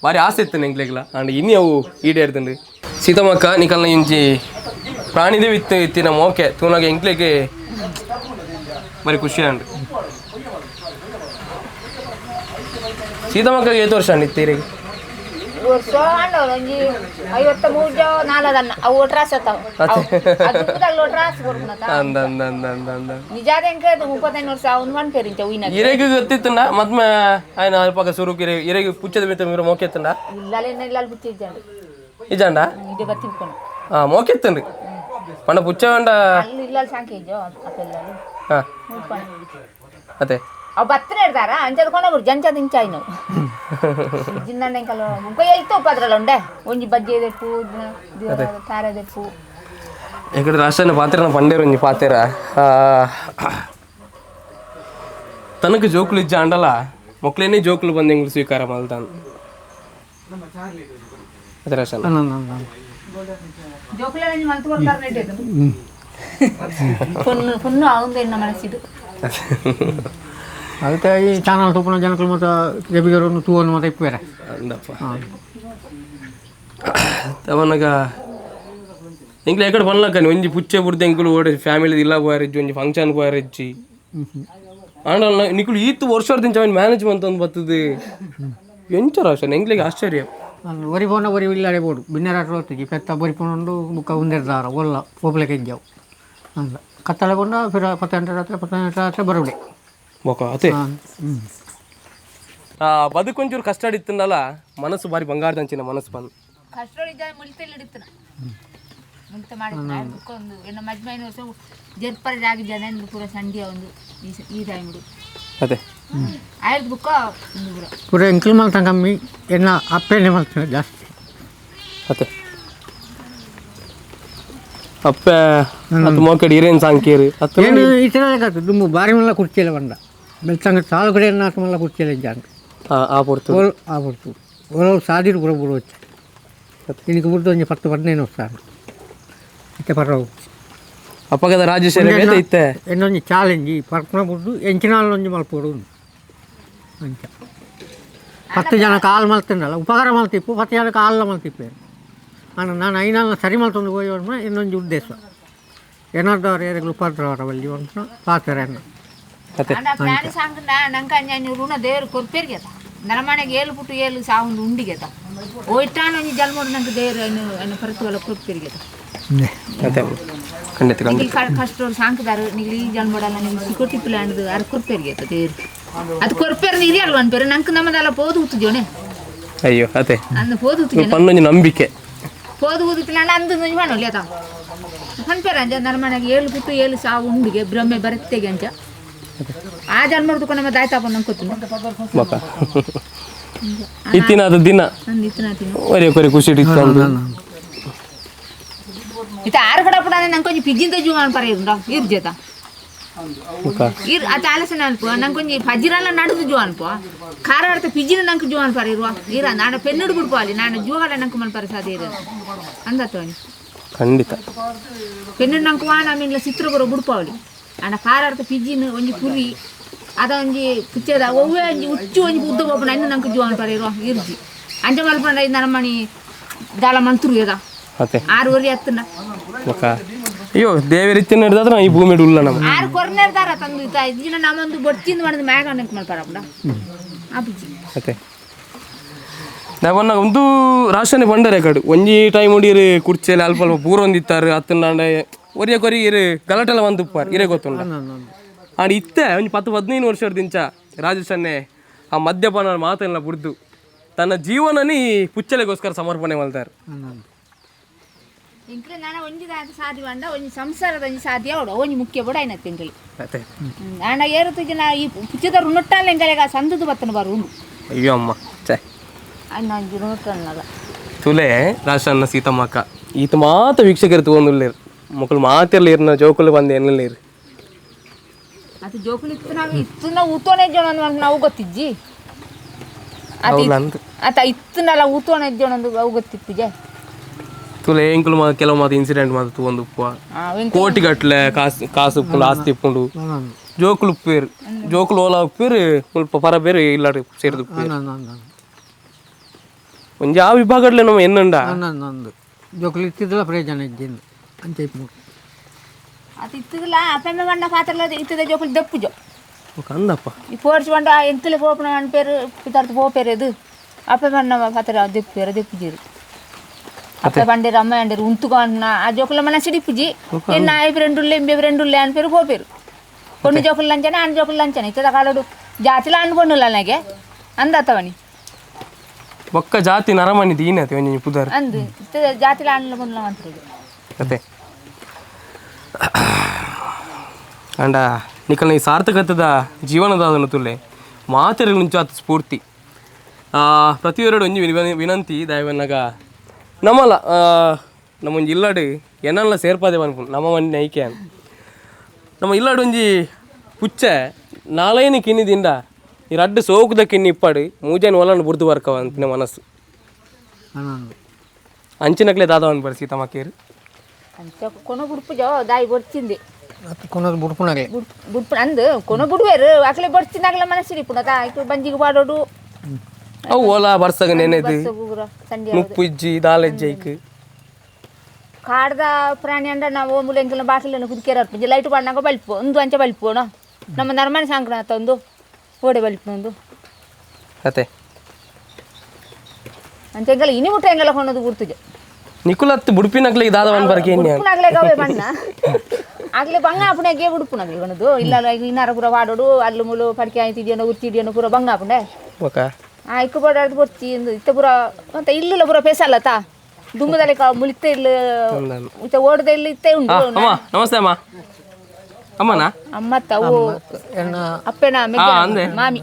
ಭಾರಿ ಆಸೆ ಇತ್ತು ಎಂಕ್ಲೆಗ್ಲ ಅಂಡ್ ಇನಿ ಅವು ಈಡೇರ್ದುಂಡು ಸೀತಮ್ಮಕ್ಕ ನಿಕಲ್ನ ಇಂಚಿ ಪ್ರಾಣಿದೇವಿ ಇತ್ತು ಇತ್ತಿನ ಮೋಕೆ ತೂನಾಗ ಎಂಕ್ಲೆಗೆ ಭಾರಿ ಖುಷಿ ಅಂಡ್ ಸೀತಮ್ಮಕ್ಕ ಏತು ವರ್ಷ ಅಂಡ್ ಇತ್ತೀರಿಗೆ ವರ್ಷ ಅಣ್ಣ ಒಂಜಿ 53 ನಾಲದನ್ನ ಅವು ಒಟ್ರಾಸ್ ಅತ್ತಾವ ಒಟ್ರಾಸ್ ಕೊಡ್ಪುನತ ಅಂದ ಅಂದ ಅಂದ ಅಂದ ಅಂದ ನಿಜಾದ ಎಂಕ 35 ವರ್ಷ ಅವ್ನು ಮನ್ಪೇರು ಇಂಚ ಉಯ್ನ ಇರೆಗ್ ಗೊತ್ತಿತ್ತಂಡ ಮದ್ಮೆ ఆయన ಅಲ್ಪಕ ಸುರುಕು ಇರೆ ಇರೆಗ್ ಪುಚ್ಚದ ಮಿತ್ತ ಮೀರು ಮೋಕೆತ್ತಂಡ ಇಲ್ಲಲೆ ಇಲ್ಲಲ್ಲಿ ಬುತ್ತಿದ್ದಾಂಡು ಇಜಾಂಡ ಇದೆ ಬತ್ತಿರ್ಕೊಂಡು ಆ ಮೋಕೆತ್ತಂಡು ಪಂಡ ಪುಚ್ಚ ವೇಂಡ ಅಲ್ಲಿ ಇಲ್ಲಲ್ಲಿ ಸಾಂಕೆ ಇಜ್ಜೋ ಅಪ್ಪೆಲ್ಲಲು ಹಾ ಅದೇ ಅವು ಬತ್ತನೆ ಇಡ್ತಾರ ಅಂಚದ ಕೊಂಡೋಗ್ರು ಜಂಚದ ಇಂಚಾಯ್ ನಾವು ಜಿನ್ನಂಡ ಎಂಕಲು ಮುಖ ಎಲ್ತು ಉಪದ್ರಲ್ಲ ಉಂಡೆ ಒಂಜಿ ಬಜ್ಜಿ ದೆಪ್ಪು ತಾರೆ ದೆಪ್ಪು ఇక్కడ రాష్ట్రాన్ని పాత్ర పండేరు ಒಂಜಿ ಪಾತೆರ ತನಕ ಜೋಕುಲು ಇಜ್ಜ ಅಂಡಲ ಮೊಕ್ಲೇನೆ ಜೋಕುಲು ಬಂದು ಎಂಗ್ಲು ಸ್ವೀಕಾರ ಮಲ್ತಾನ್ ಅದೇ ರಾಷ್ಟ್ರ ಜೋಕುಲ ಮಲ್ತು ಕೊಡ್ತಾರೆ ನೆಟ್ಟಿದ್ದು ಪೊನ್ನು ಪೊನ್ನು ಆಗುಂದ ಇನ್ನ ಮನಸ್ಸಿಡು ಅದಕ್ಕೆ ಈ ಚಾನಲ್ ತೂಪುನ ಜನಕಲು ಮತ್ತು ಜಬಿಗರನ್ನು ತೂವನ್ನು ಮತ್ತು ಇಪ್ಪೇರೆ ಅಂದಪ್ಪ ಅವನಾಗ ಎಂಕ್ಲೆ ಎಕಡೆ ಪನ್ಲಕ್ಕನಿ ಒಂಜಿ ಪುಚ್ಚೆ ಬುಡ್ದು ಎಂಕುಲು ಓಡೆ ಫ್ಯಾಮಿಲಿ ಇಲ್ಲ ಪೋಯರಿಜ್ಜಿ, ಒಂಜಿ ಫಂಕ್ಷನ್ ಪೋಯರಿಜ್ಜಿ. ಆಂಡ ನಿಕುಲು ಈತ್ ವರ್ಷ ಅವನ್ ಮ್ಯಾನೇಜ್ ಮಂತೊಂದು ಬರ್ತದೆ ಎಂಚ ರಾಶನ್ ಎಂಕ್ಲೆಗೆ ಆಶ್ಚರ್ಯ. ಒರಿ ಪೋನ ಒರಿ ಇಲ್ಲಾಡೆ ಬೋಡು ಬಿನ್ನರಾಟ ಹೋಗ್ತಿದ್ವಿ ಪೆತ್ತ ಬೊರಿ ಪೋನೊಂಡು ಬುಕ್ಕ ಉಂದೆರ್ದಾರ ಒಲ್ಲ ಪೋಪ್ಲೆ ಕೆಂಜಾವು ಅಂದ ಕತ್ತಲೆ ಕೊಂಡ ಫಿರ 10 ಗಂಟೆ ರಾತ್ರಿ 10 ಗಂಟೆ ರಾತ್ರಿ ಬರೋಡೆ. ಬೊಕ ಅತೆ. ಹ್ಞೂ. ಬದುಕೊಂಚೂರು ಕಷ್ಟ ಇತ್ತಂದಲ್ಲ, ಮನಸ್ಸು ಬಾರಿ ಬಂಗಾರದಂಚಿನ ಮನಸ್ಸು ಬಂದು. ಕಷ್ಟ ಮುಲ್ತೆಲ್ಲ ಹಿಡಿತನ ಮುಲ್ತ ಮಾಡಿ ಒಂದು ಎನ್ನ ಮಜ್ಮೈನ ವರ್ಷ ಜರ್ಪರ ಜಾಗ ಜನ ಪೂರ ಸಂಡಿಯ ಒಂದು ಈ ಈ ಟೈಮ್ ಅದೇ. ಆಯ್ತು ಬುಕ್ಕ ಒಂದು ಪೂರ. ಪೂರ ಎಂಕಲ್ ಮಲ್ತ ಕಮ್ಮಿ, ಎನ್ನ ಅಪ್ಪೆಣ್ಣೆ ಮಲ್ತನ ಜಾಸ್ತಿ. ಅದೇ, ಅಪ್ಪೆ ಅದು ಮೋಕಡಿ ಇರೇನ್ ಸಾಂಕೇರು ಅತ್ತ. ಏನು ಈ ಥರ ಲೆಕ್ಕ ದುಮ್ಮು ಬಾರಿ ಮಲ್ಲ ಕುರ್ಚಿಯಲ್ಲ ಬಂಡ ಬೆಳ್ತಂಗ ಸಾಲು ಕಡೆ ನಾಲ್ಕು ಮಲ್ಲ ಕುರ್ಚಿಯಲ್ಲ ಇದ್ದಾನೆ. ಆ ಆ ಪೊರ್ತು. ಓಲ್ ಆ ಪೊರ್ತು ಓಲ ಸಾದಿರು ಪೂರ ಪೂರ వచ్చి దీనికి ಬುಡ್ದು ಒಂಜಿ 10 15 ವರ್ಷ ಇತ್ತೆ ಪರವು. ಅಪ್ಪಗದ ರಾಜೇಶ್ ಬೇತೆ ಇತ್ತೆ. ಎನ್ನೊಂಜಿ ಚಾಲೆಂಜ್ ಈ ಪರ್ಪುನ ಬುಡ್ದು ಎಂಚಿನಾಲ್ ಒಂಜಿ ಮಲ್ಪೊಡು ಅಂಚ 10 ಜನ ಕಾಲು ಮಲ್ತಿಂಡಲ್ಲ ಉಪಕಾರ ಮಲ್ತಿಪ್ಪು, 10 ಜನ ಕಾಲ ಮಲ್ತಿಪ್ಪೆ. ಆಂಡ ನಾನು ಐನಾಲ್ನ ಸರಿ ಮಲ್ತೊಂದು ಪೋಯಿ ಇನ್ನೊಂಜಿ ಉದ್ದೇಶ ಏನಾದ್ರು ಏರೆಗ್ಲು ಉಪದ್ರವ ಬಲ್ಲಿ ಪನ್ಪುನ ಪಾತೆರ ಎನ್ನ. ಅದೇ. ಅಂಡ ಪ್ರಾಣಿ ಸಾಂಕಂಡ ನಂಗೆ ಅಂಜ ಋಣ ದೇವರು ಕೊರ್ಪೇರ್ಗೆತ ನರಮನೆಗೆ ಏಳು ಪುಟ್ಟು ಏಳು ಸಾವುಂಡು ಉಂಡಿಗೆತ ಓ ಇಟ್ಟಾಣ ಒಂಜಿ ಜನ್ಮೋಡು ನಂಗೆ ದೇವರು ಎನ್ನು ಎನ್ನ ಪ್ರತಿಫಲ ಕೊರ್ಪೇರ್ಗೆತ. ಅದೇ, ಖಂಡಿತ ಖಂಡಿತ. ನಿಗ್ಲಿ ಕಷ್ಟ ಸಾಂಕದಾರು ನಿಗ್ಲಿ ಈ ಜನ್ಮಡಲ್ಲ ನಿಮ್ಗೆ ಸಿಕೊಟ್ಟಿಪ್ಪಲ ಅಂಡದು ಅರ್ ಕೊರ್ಪೇರ್ಗೆತ ದೇವರು ಅದು ಕೊರ್ಪೇರ್ ಇದೆಯಲ್ವ ಅನ್ಪೇರು ನಂಗೆ ನಮ್ಮದೆಲ್ಲ ಪೋದು ಊತುಜೋನೆ. ಅಯ್ಯೋ ಅದೇ. ಅಂದ ಪೋದು ಊತುಜೋನೆ. ಪನ್ನೊಂಜಿ ನಂಬಿಕೆ. ಪೋದು ಊದುತ್ತಿಲ್ಲ ಅಂದು ಒಂಜಿ ಪಣೊಲಿ ಅತ ಪನ್ಪೇರ ಅಂಚ ನರಮನೆಗೆ ಏಳು ಪುಟ್ಟು ಏಳು ಸಾವು ಉಂಡಿಗೆ ಭ್ರಮೆ ಬರತ್ತೆಗೆ ಅಂಚ ಆ ಜನ್ಮಡ್ದು ನಮ್ಮ ದಾಯ್ತಾಪ ನಂಗೆ ಗೊತ್ತಿಲ್ಲ. ಬೊಕ ಇತ್ತಿನ ಅದು ದಿನ. ನಂದು ಇತ್ತನ ತಿನ್ನು. ಒರೆ ಕೊರೆ ಖುಷಿ ಇತ್ತು. ಇತ್ತ ಆರು ಕಡೆ ಪಡ ನಂಗೆ ಕೊಂಚ ಪಿಜ್ಜಿಂದ ಜೀವ ಅನ್ಪಾರ ಇರುಂಡ ಇರ್ ಜೇತ. ಬೊಕ ಇರ್ ಅತ ಆಲೋಚನೆ ಅನ್ಪು ನಂಗೆ ಕೊಂಚ ಫಜಿರಲ್ಲ ನಡುದು ಜೀವ ಅನ್ಪು ಖಾರ ಅರ್ಥ ಪಿಜ್ಜಿನ ನಂಗೆ ಜೀವ ಅನ್ಪಾರ ಇರುವ ಇರ ನಾನು ಪೆನ್ನುಡು ಬಿಡ್ಪು ಅಲ್ಲಿ ನಾನು ಜೀವಗಳ ನಂಗೆ ಮನ್ಪಾರ ಸಾಧ್ಯ ಇರ ಅಂದತ್ತವನಿ. ಖಂಡಿತ. ಪೆನ್ನುಡು ನಂಗೆ ವಾನ ಆಮೇಲೆ ಚಿತ್ರ ಬರೋ ಬಿಡ್ಪಾವಲಿ ಅಣ್ಣ ಖಾರ ಅರ್ಥ ಪಿಜ್ಜಿನ ಒಂಜಿ ಪುರಿ ಅದ ಒಂಜಿ ಪುಚ್ಚದ ಒವ್ವೆ ಒಂಜಿ ಉಚ್ಚು ಒಂಜಿ ಉದ್ದ ಬೋಪನ ಇನ್ನು ನಂಗೆ ಜೀವ ಅನ್ಪಾರ ಇರುವ ಇರ್ಜಿ ಅಂಚ ಮಲ್ಪಂಡ ನರಮಣಿ ದಾಲ ಮಂತ್ರು ಇದ. ಅದೇ. 6:30 ಹತ್ತನ. ಬೊಕ ಅಯ್ಯೋ ದೇವರಿತ್ತಿನ ಹಿಡ್ದಾದ್ರೆ ಈ ಭೂಮಿ ಉಲ್ಲ ನಮ್ಮ. ಆರು ಕೊರ್ನೇರ್ದಾರ ತಂದು ಇತ್ತ ಇಜ್ಜಿನ ನಮ್ಮೊಂದು ಬೊಡ್ಚಿಂದ ಮಾಡಿದ ಮ್ಯಾಗ ಅನ್ನಕ್ಕೆ ಮಲ್ಪಾರ ಆ ಬುಜ್ಜಿ. ಅತ್ತೆ ನಾವನ್ನ ಒಂದು ರಾಶನೆ ಬಂಡರೆ ಕಡು ಒಂಜಿ ಟೈಮ್ ಉಂಡಿರು ಕುರ್ಚಿಯಲ್ಲಿ ಅಲ್ಪ ಅಲ್ಪ ಪೂರೊಂದಿತ್ತಾರೆ ಅತ್ತಂಡ ಒರಿಯ ಕೊರಿ ಇರು ಗಲಾಟೆಲ್ಲ ಒಂದು ಉಪ್ಪಾರು ಇರೇ ಗೊತ್ತುಂಡ. ಆಂಡ್ ಇತ್ತೆ ಒಂಜಿ 10 15 ವರ್ಷದಿಂಚ ರಾಜೇಶನ್ನೇ ಆ ಮದ್ಯಪಾನ ಮಾತೆಲ್ಲ ಬುಡ್ದು ತನ್ನ ಜೀವನನೇ ಈ ಪುಚ್ಚಲೆಗೋಸ್ಕರ ಸಮರ್ಪಣೆ ಮಾಡ್ತಾರೆ. ಇಂಕ್ಲೆ ನಾನು ಒಂಜಿ ದಾದ ಸಾಧ್ಯ ಅಂಡ ಒಂಜಿ ಸಂಸಾರದ ಒಂಜಿ ಸಾಧ್ಯ ಅವಡು ಒಂಜಿ ಮುಖ್ಯ ಬಡ ಐನ ತಿಂಗಳು. ಅತ್ತೆ. ಆಂಡ ಏರು ತುಜಿ ನಾ ಈ ಪುಚ್ಚದ ರುಣಟ್ಟಾಲ ಎಂಗಲೆಗ ಸಂದದು ಬತ್ತನ ಬಾರು ಉಂಡು. ಅಯ್ಯೋ ಅಮ್ಮ ಛೇ. ಅಣ್ಣ ಒಂಜಿ ರುಣಟ್ಟನ್ನದ. ತುಲೆ ರಾಶನ್ನ ಸೀತಮ್ಮಕ್ಕ ಈತ ಮಾತ ವೀಕ್ಷಕರು ತಗೊಂಡುಲ್ಲೇರು ಮಕ್ಕಳು ಮಾತಿರ್ಲಿ ಇರ್ನ ಜೋಕುಲು ಬಂದು ಎನ್ನಲೇರು. ಅದು ಜೋಕುಲು ಇತ್ತು ನಾವು ಇತ್ತು ನಾವು ಊತೋನೆ ಜೋಣ ನಾವು ಗೊತ್ತಿಜ್ಜಿ ಆತ ಹೌದಾ ಅಂತ. ಆತ ಇತ್ತನಲ್ಲ ಊತೋನೆ ಜೋಣ ಅವು ಗೊತ್ತಿಪ್ಪುಜೆ. ತುಲೆ ಎಂಕುಲು ಕೆಲವು ಮಾತು ಇನ್ಸಿಡೆಂಟ್ ಮಾತು ತಗೊಂಡು ಉಪ್ಪ ಕೋಟಿ ಗಟ್ಲೆ ಕಾಸು ಕಾಸು ಉಪ್ಪುಂಡು ಆಸ್ತಿ ಉಪ್ಪುಂಡು ಜೋಕುಲು ಉಪ್ಪೇರು ಜೋಕುಲು ಓಲ ಉಪ್ಪೇರು ಮುಲ್ಪ ಪರ ಬೇರು ಇಲ್ಲಾಡು ಸೇರಿದು ಉಪ್ಪೇರು ಒಂಜಿ ಆ ವಿಭಾಗಡ್ಲೆ ನಮ್ಮ ಎನ್ನುಂಡ. ನಂದು ಜೋಕುಲು ಇತ್ತಿದ್ದಲ್ಲ ಪ್ರಯೋಜನ ಇದ್ದೀನಿ ಅಂಚ ಇಪ್ಪು. ಆತ ಇತ್ತದಲ್ಲ ಅಪ್ಪೆಮ್ಮ ಬಣ್ಣ ಪಾತ್ರ ಇತ್ತದ ಜೋಕುಲು ದಪ್ಪುಜೋ. ಅಂದಪ್ಪ. ಈ ಪೋರ್ಚ್ ಬಂಡ ಎಂತಲೆ ಪೋಪನ ಅನ್ಪೇರು ಪಿತಾರ್ಥ ಪೋಪೇರು ಇದು ಅಪ್ಪೆ ಬಣ್ಣ ಪಾತ್ರ ದೆಪ್ಪೇರು ದೆಪ್ಪುಜೀರು ಅಪ್ಪೆ ಬಂಡೇರು ಅಮ್ಮ ಅಂಡೇರು ಉಂತುಕೋ ಅನ್ನ ಆ ಜೋಕುಲ ಮನ ಸಿಡಿಪುಜಿ ಎನ್ನ ಆಯ್పు రెండుల్లే ఇంబೆ రెండుల్లే ಅನ್ಪೇರು ಪೋಪೇರು కొన్ని ಜೋಕುలు లంచನೆ అన్ని జోకులు లంచನೆ ఇత్తద కాలడు జాతిలో అన్ను ನನಗೆ ಅಂದತ್ತವನಿ. ಒಕ್ಕ ಜಾತಿ ನರಮನಿ ದೀನತೆ ಒಂಜಿ ಪುದರ್. ಅಂದು ಇತ್ತದ ಜಾತಿಲ ಅಣ್ಣ ಪೊಣ್ಣುಲ ಅಂತಾರೆ. ಅತ್ತೆ ಅಂಡ ನಿಕಲ್ನ ಈ ಸಾರ್ಥಕತೆದ ಜೀವನದಾದನು ತುಲೆ ಮಾತೆರೆಗ್ ಮುಂಚೆ ಆತ ಸ್ಫೂರ್ತಿ ಪ್ರತಿಯೊರಡು ಒಂಜಿ ವಿನಂತಿ ದಯವನ್ನಾಗ ನಮ್ಮಲ್ಲ ನಮ್ಮೊಂಜಿ ಇಲ್ಲಡು ಎನ್ನಲ್ಲ ಸೇರ್ಪಾದೆ ಅನ್ಪುಂಡು ನಮ್ಮ ಒಂಜಿ ನೈಕೆ ನಮ್ಮ ಇಲ್ಲಡು ಒಂಜಿ ಪುಚ್ಚೆ ನಾಲೈನು ಕಿನ್ನಿದಿಂದ ಈ ರಡ್ಡು ಸೋಕುದ ಕಿನ್ನಿ ಇಪ್ಪಾಡು ಮೂಜಾನ್ ಒಲನ್ ಬುರ್ದು ಬರ್ಕವ ಅಂತಿನ ಮನಸ್ಸು. ಅಂಚಿನಕ್ಲೆ ದಾದ ಅನ್ಬಾರ ಸೀತಮ್ಮಕ್ಕೇರು. ಅಂಚ ಕೊನ ಬುಡ್ಪು ಜೋ ದಾಯಿ ಬೊಡ್ಚಿಂದೆ. ಕೊನದು ಬುಡ್ಪುನಾಗಲೆ. ಬುಡ್ಪು ಅಂದು ಕೊನ ಬುಡುವೇರು ಅಕ್ಲೆ ಬೊಡ್ಚಿಂದ ಅಕ್ಲೆ ಮನಸ್ಸು ಇಪ್ಪುಂಡು ಅತ ಐಕು ಬಂಜಿಗೆ ಪಾಡೋಡು. ಅವು ಓಲಾ ಬರ್ಸಗ ನೆನೆದು ಸಂಜೆ ಮುಪ್ಪು ಇಜ್ಜಿ ದಾಲ ಇಜ್ಜಿ ಐಕ್. ಕಾಡ್ದ ಪ್ರಾಣಿ ಅಂಡ ನಾವು ಮುಲೆಂಕಿನ ಬಾಕಿಲನ್ನು ಕುದಿಕೇರ ಲೈಟ್ ಪಾಡ್ನಾಗ ಬಲ್ಪು ಒಂದು ಅಂಚೆ ಬಲ್ಪೋಣ ನಮ್ಮ ನರಮನೆ ಸಾಂಕ್ರಾಂತ ಒಂದು ಓಡೆ ಬಲ್ಪು ಅತ್ತೆ. ಅಂಚೆ ಎಂಗಲ ಇನಿ ಮುಟ್ಟ ಎಂಗಲ ಕೊನದು ಗುರ್ತುಜೆ. ನಿಕುಲತ್ತು ಬುಡ್ಪಿನಕ್ಲೆ ದಾದ ಒನ್ ಬರ್ಕೆ ಇನ್ಯ. ಉಡುಪುನಾಗ್ಲೇ ಗವೆ ಬಣ್ಣ ಆಗ್ಲೇ ಬಂಗ ಆಪುಣೆಗೆ ಉಡುಪುನಾಗ್ಲಿ ಕೊನದು ಇಲ್ಲ ಇನ್ನಾರ ಪೂರ ವಾಡೋಡು ಅಲ್ಲು ಮುಲು ಪಡಿಕೆ ಆಯ್ತಿದ್ಯನೋ ಉರ್ಚಿಡಿಯನೋ ಪೂರ ಬಂಗ ಆಪುಂಡೆ. ಬೊಕ ಆ ಇಕ್ಕು ಬೋಡಾಡ್ದು ಬೊರ್ಚಿ ಇಂದು ಇತ್ತ ಪೂರ ಮತ್ತೆ ಇಲ್ಲುಲ ಪೂರ ಪೇಸಲ್ಲತ ದುಂಬುದಲೆ ಮುಳಿತ ಇಲ್ಲ ಇತ್ತ ಓಡದ ಇಲ್ಲ ಇತ್ತೆ ಉಂಟು. ಅಮ್ಮ ನಮಸ್ತೆ ಅಮ್ಮ. ಅಮ್ಮನಾ? ಅಮ್ಮ ತಾವು ಎನ್ನ ಅಪ್ಪೆನ ಅಂದೆ. ಮಾಮಿ.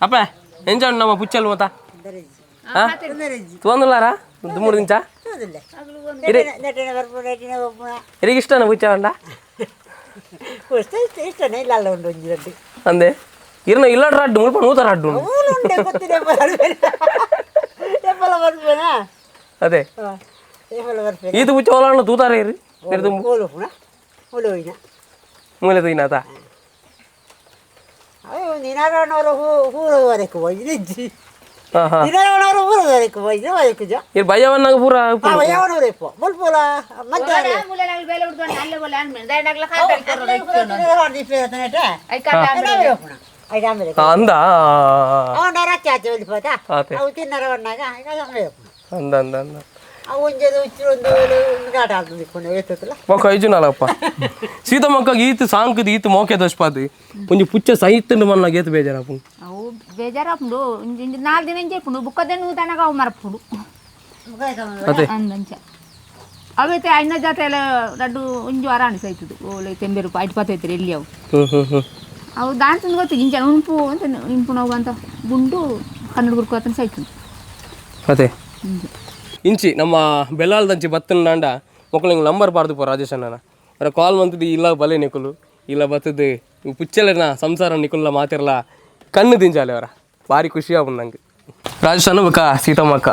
ಅಪ್ಪ ಎಂಚ ಉಂಡು ನಮ್ಮ ಪುಚ್ಚಲ್ ಮತ ತೋಂದುಲ್ಲಾರಾ ದುಮ್ಮುಡು ದಿಂಚ ಇರಿಗೆ ಇಷ್ಟನ ಪುಚ್ಚ ಉಂಡ ಇಷ್ಟನೇ ಇಲ್ಲ ಅಲ್ಲ ಉಂಡು ಒಂಜಿ ರಡ್ಡು. ಅಂದೆ ಇರ್ನ ಇಲ್ಲ ರಡ್ಡು ಮುಲ್ಪ ನೂತ ರಡ್ಡು ಉಂಡು. ಮೂಲು ಉಂಡೆ ಗೊತ್ತಿದೆ ಎಪ್ಪಲ ಬರ್ಪೇನಾ? ಅದೇ. ಎಪ್ಪಲ ಬರ್ಪೇನೆ. ಈತು ಪುಚ್ಚ ಓಲಾಂಡ ತೂತಾರೆ ಇರು ದುಂಬು. ಮೂಲು ಪುನ ಮೂಲು ಹೋಯಿನ. ಮೂಲೆ ತೂಯಿನಾತ. ಅವು ನಿನಾರವನವರು ಹೂ ಹೂರವರೆಕು ಹೋಗಿ ಹಾ ಹಾ ನಿನಾರವನವರು ಹೂರವರೆಕು ಹೋಗಿ ವರೆಕು ಜ. ಇರ್ ಭಯವನ್ನಾಗ ಪೂರ. ಯಾವನವರು ಇಪ್ಪೋ ಮುಲ್ಪೋಲ ಮಂತೆ. ಬೇಲೆ ಉಡ್ದು ಅಲ್ಲೇ ಬೋಲೆ ಅನ್ಮೇಲೆ ಅಂದ. ಆತೆ. ಅವು ತಿನ್ನರ ಒಣ್ಣಾಗ ಅಂದ ಅಂದ ಅಂದ. ಅವು ಒಂಜೆದು ಉಚ್ಚು ಒಂದು ಗಾಟ ಆಗ್ತದೆ ಎತ್ತಲ್ಲ. ಬೊಕ್ಕ ಐಜುನಾಲಪ್ಪ ಸೀತಮ್ಮಕ್ಕ ಈತ್ ಸಾಂಕದ ಈತ್ ಮೋಕೆ ದೋಷ್ಪಾದು ಒಂಜಿ ಪುಚ್ಚ ಸಹಿತ ಮನ್ನಾಗ ಏತ್ ಬೇಜಾರಪ್ಪ. ಅವು ಬೇಜಾರಾಪುಂಡು ಒಂಜಿ ಒಂಜಿ ನಾಲ್ ದಿನ ಇಂಚೆ ಬುಕ್ಕದೆ ನೂತನಗ ಅವು ಮರಪುಂಡು. ಅದೇ. ಅಂದಂಚ ಅವೈತೆ ಐನ ಜಾತ್ರೆ ಎಲ್ಲ ರಡ್ಡು ಒಂಜಿ ವಾರ ಅನಿಸೈತದು ಓಲೆ ತೆಂಬೆರು ಐಟ್ ಪತ್ತೈತ್ರಿ ಎಲ್ಲಿ ಅವು. ಹ್ಮ್ ಹ್ಮ್ ಹ್ಮ್ ಅವು ದಾನ್ಸ್ ಗೊತ್ತು ಇಂಚ ಉಂಪು ಅಂತ ಇಂಪು ನೋವು ಅಂತ ಗುಂಡು ಕನ್ನಡ ಗುರುಕು ಅತನ ಸೈತು. ಅದೇ ಇಂಚಿ ನಮ್ಮ ಬೆಲ್ಲಾಲ್ದಂಚಿ ಬತ್ತನಾಂಡ ಮೊಕ್ಕಳು ನಂಬರ್ ಪಾರ್ದು ಪೋ ರಾಜೇಶ್ ಅಣ್ಣನ ಅವರ ಕಾಲ್ ಮಂತದ್ದು ಇಲ್ಲ ಬಲೆ ನಿಕುಲು ಇಲ್ಲ ಬತ್ತದು ಪುಚ್ಚಲೆನ ಸಂಸಾರ ನಿಕುಲ್ಲ ಮಾತಿರಲ್ಲ ಕಣ್ಣು ದಿಂಜಾಲೆ ಅವರ ಭಾರಿ ಖುಷಿ ಆಪುಂಡು ನಂಗೆ. ರಾಜೇಶ್ ಅಣ್ಣ ಬೊಕ್ಕ ಸೀತಮ್ಮಕ್ಕ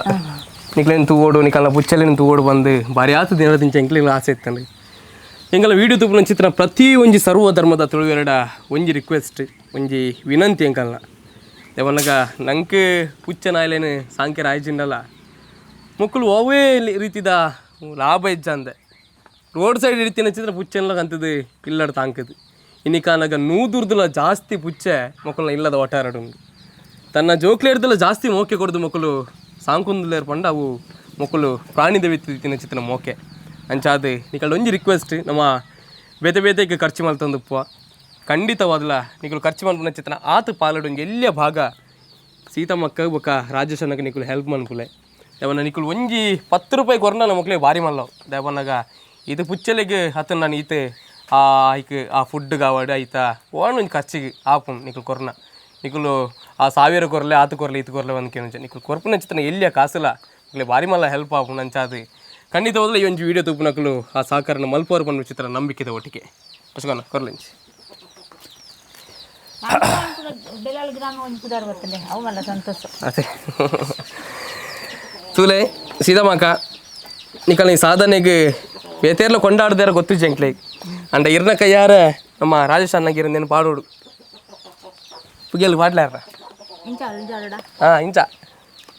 ನಿಕ್ಲೇನು ತೂವೋಡು ನಿಕಲ್ನ ಪುಚ್ಚಲೇನು ತೂವೋಡು ಬಂದು ಭಾರಿ ಆತು ದಿನ ದಿಂಚ ಎಂಕ್ಲಿನ ಆಸೆ ಇತ್ತಂಡು. ಎಂಗಲ ವೀಡಿಯೋ ತೂಪುನ ಚಿತ್ರ ಪ್ರತಿ ಒಂಜಿ ಸರ್ವ ಧರ್ಮದ ತುಳುವೆರಡ ಒಂಜಿ ರಿಕ್ವೆಸ್ಟ್ ಒಂಜಿ ವಿನಂತಿ ಎಂಕಲ್ನ ದೇವನ್ನಗ ನಂಗೆ ಪುಚ್ಚ ನಾಯ್ಲೇನು ಸಾಂಕ್ಯರ ಆಯ್ಜಿಂಡಲ್ಲ ಮಕ್ಕಳು ಅವೇ ರೀತಿದ ಲಾಭ ಇಜ್ಜಂದೆ ರೋಡ್ ಸೈಡ್ ಇಡ್ತೀನಿ ಚಿತ್ರ ಪುಚ್ಚೆಲ್ಲ ಕಂತದ್ದು ಇಲ್ಲಡ ತಾಂಕದು ಇನ್ನಿಕಾನಗ ನೂದುರ್ದಲ ಜಾಸ್ತಿ ಪುಚ್ಚೆ ಮಕ್ಕಳನ್ನ ಇಲ್ಲದ ಒಟ್ಟಾರಡುಂಡು ತನ್ನ ಜೋಕ್ಲೇರ್ದಲ ಜಾಸ್ತಿ ಮೋಕೆ ಕೊಡ್ದು ಮಕ್ಕಳು ಸಾಂಕುಂದುಲೇರ್ ಪಂಡ ಅವು ಮಕ್ಕಳು ಪ್ರಾಣಿ ದೆವಿತ್ತಿನ ಚಿತ್ರ ಮೋಕೆ ಅಂಚಾದ ನಿಕಲ್ ಒಂಜಿ ರಿಕ್ವೆಸ್ಟ್ ನಮ್ಮ ಬೇತೆ ಬೇತೆಗೆ ಖರ್ಚು ಮಲ್ತೊಂದುಪ್ಪ ಖಂಡಿತವಾದಲ ನಿಕಲು ಖರ್ಚು ಮಲ್ಪುನ ಚಿತ್ರ ಆತು ಪಾಲಡು ಒಂಜಿ ಎಲ್ಲಿಯ ಭಾಗ ಸೀತಮ್ಮಕ್ಕ ಬೊಕ್ಕ ರಾಜೇಶ್ ಅಣ್ಣಗೆ ನಿಕುಲು ಹೆಲ್ಪ್ ಮನ್ಪುಲೆ ದೇವನ್ನ ನಿಕುಲು ಒಂಜಿ 10 ರೂಪಾಯಿ ಕೊರ್ನ ಮಕ್ಳಿಗೆ ಭಾರಿ ಮಲ್ಲವು ದೇವನ್ನಾಗ ಇದು ಪುಚ್ಚಲಿಗೆ ಅತನ ನಾನು ಈತೆ ಆ ಐಕ್ ಆ ಫುಡ್ ಕಾವಡು ಐತಾ ಓಣ ಒಂಜಿ ಖರ್ಚಿಗೆ ಆಪುಂಡು ನಿಕುಲು ಕೊರ್ನ ನಿಕುಲು ಆ ಸಾವಿರ ಕೊರ್ಲೆ ಆತು ಕೊರ್ಲೆ ಈತು ಕೊರ್ಲೆ ಒಂದು ಕೇನುಂಚ ನಿಕುಲು ಕೊರ್ಪುನ ಚಿತ್ರನ ಎಲ್ಲಿಯ ಕಾಸುಲ ನಿಕ್ಲೆ ಭಾರಿ ಮಲ್ಲ ಹೆಲ್ಪ್ ಆಪುಂಡು ಅಂಚಾದು ಖಂಡಿತವಾಗ್ಲೂ ಈ ಒಂಜಿ ವೀಡಿಯೋ ತೂಪುನಕುಲು ಆ ಸಹಕಾರನ ಮಲ್ಪೋರು ಪನ್ಪು ಚಿತ್ರ ನಂಬಿಕೆದ ಒಟ್ಟಿಗೆ ಅಶೋಕಣ್ಣ ಕೊರ್ಲಿಂಚಿ. ಬೆಲಾಲ್ ಗ್ರಾಮ ಒಂಜಿ ಪುದಾರ್ ಬರ್ತದೆ ಅವು ಮಲ್ಲ ಸಂತೋಷ. ಅದೇ ತೂಲೆ ಸೀತಮ್ಮಕ್ಕ ನಿಕಲ್ ಈ ಸಾಧನೆಗೆ ಬೇತೇರ್ಲ ಕೊಂಡಾಡ್ದಾರ ಗೊತ್ತು ಜಂಕ್ಲೆ ಅಂಡ ಇರ್ನ ಕೈಯಾರ ನಮ್ಮ ರಾಜೇಶ್ ಅಣ್ಣಗಿರಂದೇನು ಪಾಡೋಡು ಪುಗೆಲ್ ಪಾಡ್ಲಾರ. ಇಂಚ ಇಂಚಾಡಡ. ಹಾಂ ಇಂಚ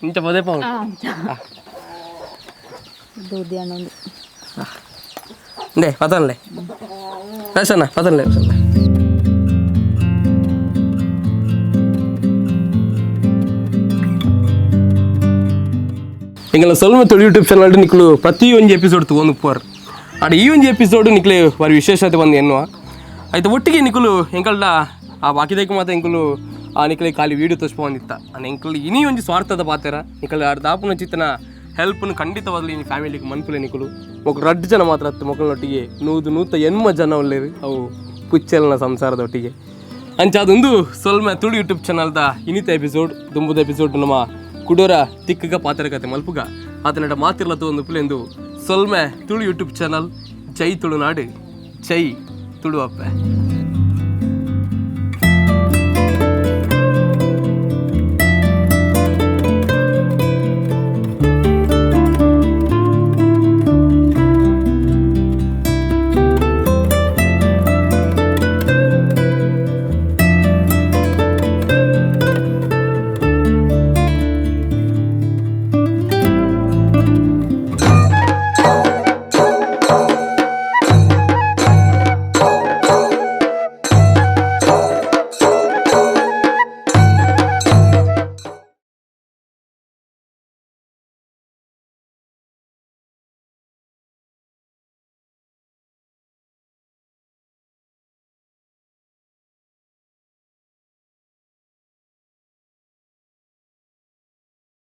ಇಂಚ ಪದೇ ಪಾವು. ದೂದಿ ಅನ್ನೊಂದು ನೇ ಪತನ್ಲೆ ರಾಜೇಶ್ ಅಣ್ಣ ಪತನ್ಲೆ ರಾಜೇಶ್ ಅಣ್ಣ. ಎಂಗಲ ಸೊಲ್ಮ ತುಳು ಯೂಟ್ಯೂಬ್ ಚಾನಲ್ ನಿಕ್ಲು ಪ್ರತಿ ಒಂಜಿ ಎಪಿಸೋಡ್ ತಗೊಂಡು ಪೋರ್ ಆಡ ಈ ಒಂಜಿ ಎಪಿಸೋಡ್ ನಿಕ್ಲೆ ಬಾರಿ ವಿಶೇಷತೆ ಬಂದು ಎನ್ನುವ ಆಯ್ತು ಒಟ್ಟಿಗೆ ನಿಕುಲು ಎಂಕಲ್ಡ ಆ ಬಾಕಿದಕ್ಕೆ ಮಾತ್ರ ಎಂಕುಲು ಆ ನಿಕ್ಲೆ ಖಾಲಿ ವೀಡಿಯೋ ತೋಚ್ಕೊಂಡಿತ್ತ ಅನ್ನ ಎಂಕುಲು ಇನಿ ಒಂಜಿ ಸ್ವಾರ್ಥದ ಪಾತೆರ ನಿಕಲ್ ಆಡ ದಾಪುನ ಚಿತ್ತನ ಹೆಲ್ಪ್ನು ಖಂಡಿತವಾಗ್ಲೂ ಈ ಫ್ಯಾಮಿಲಿಗೆ ಮನ್ಪುಲೆ ನಿಕುಲು ಮೊಕ್ಲು ರಡ್ಡು ಜನ ಮಾತ್ರ ಹತ್ತು ಮಕ್ಕಳೊಟ್ಟಿಗೆ 180 ಜನ ಒಳ್ಳೇರು ಅವು ಪುಚ್ಚೆಲ್ನ ಸಂಸಾರದೊಟ್ಟಿಗೆ ಅಂಚಾದೊಂದು ಸೊಲ್ಮೆ ತುಳು ಯೂಟ್ಯೂಬ್ ಚಾನಲ್ದ ಇನ್ನಿತ ಎಪಿಸೋಡ್ ದುಂಬುದ ಎಪಿಸೋಡ್ ನಮ್ಮ ಕುಡೋರ ತಿಕ್ಕಗ ಪಾತ್ರ ಕತೆ ಮಲ್ಪುಗ ಆತನಡ ಮಾತಿರ್ಲತ್ತು ಒಂದು ಪುಲೆಂದು ಸೊಲ್ಮೆ ತುಳು ಯೂಟ್ಯೂಬ್ ಚಾನಲ್. ಜೈ ತುಳುನಾಡು, ಜೈ ತುಳು ಅಪ್ಪೆ.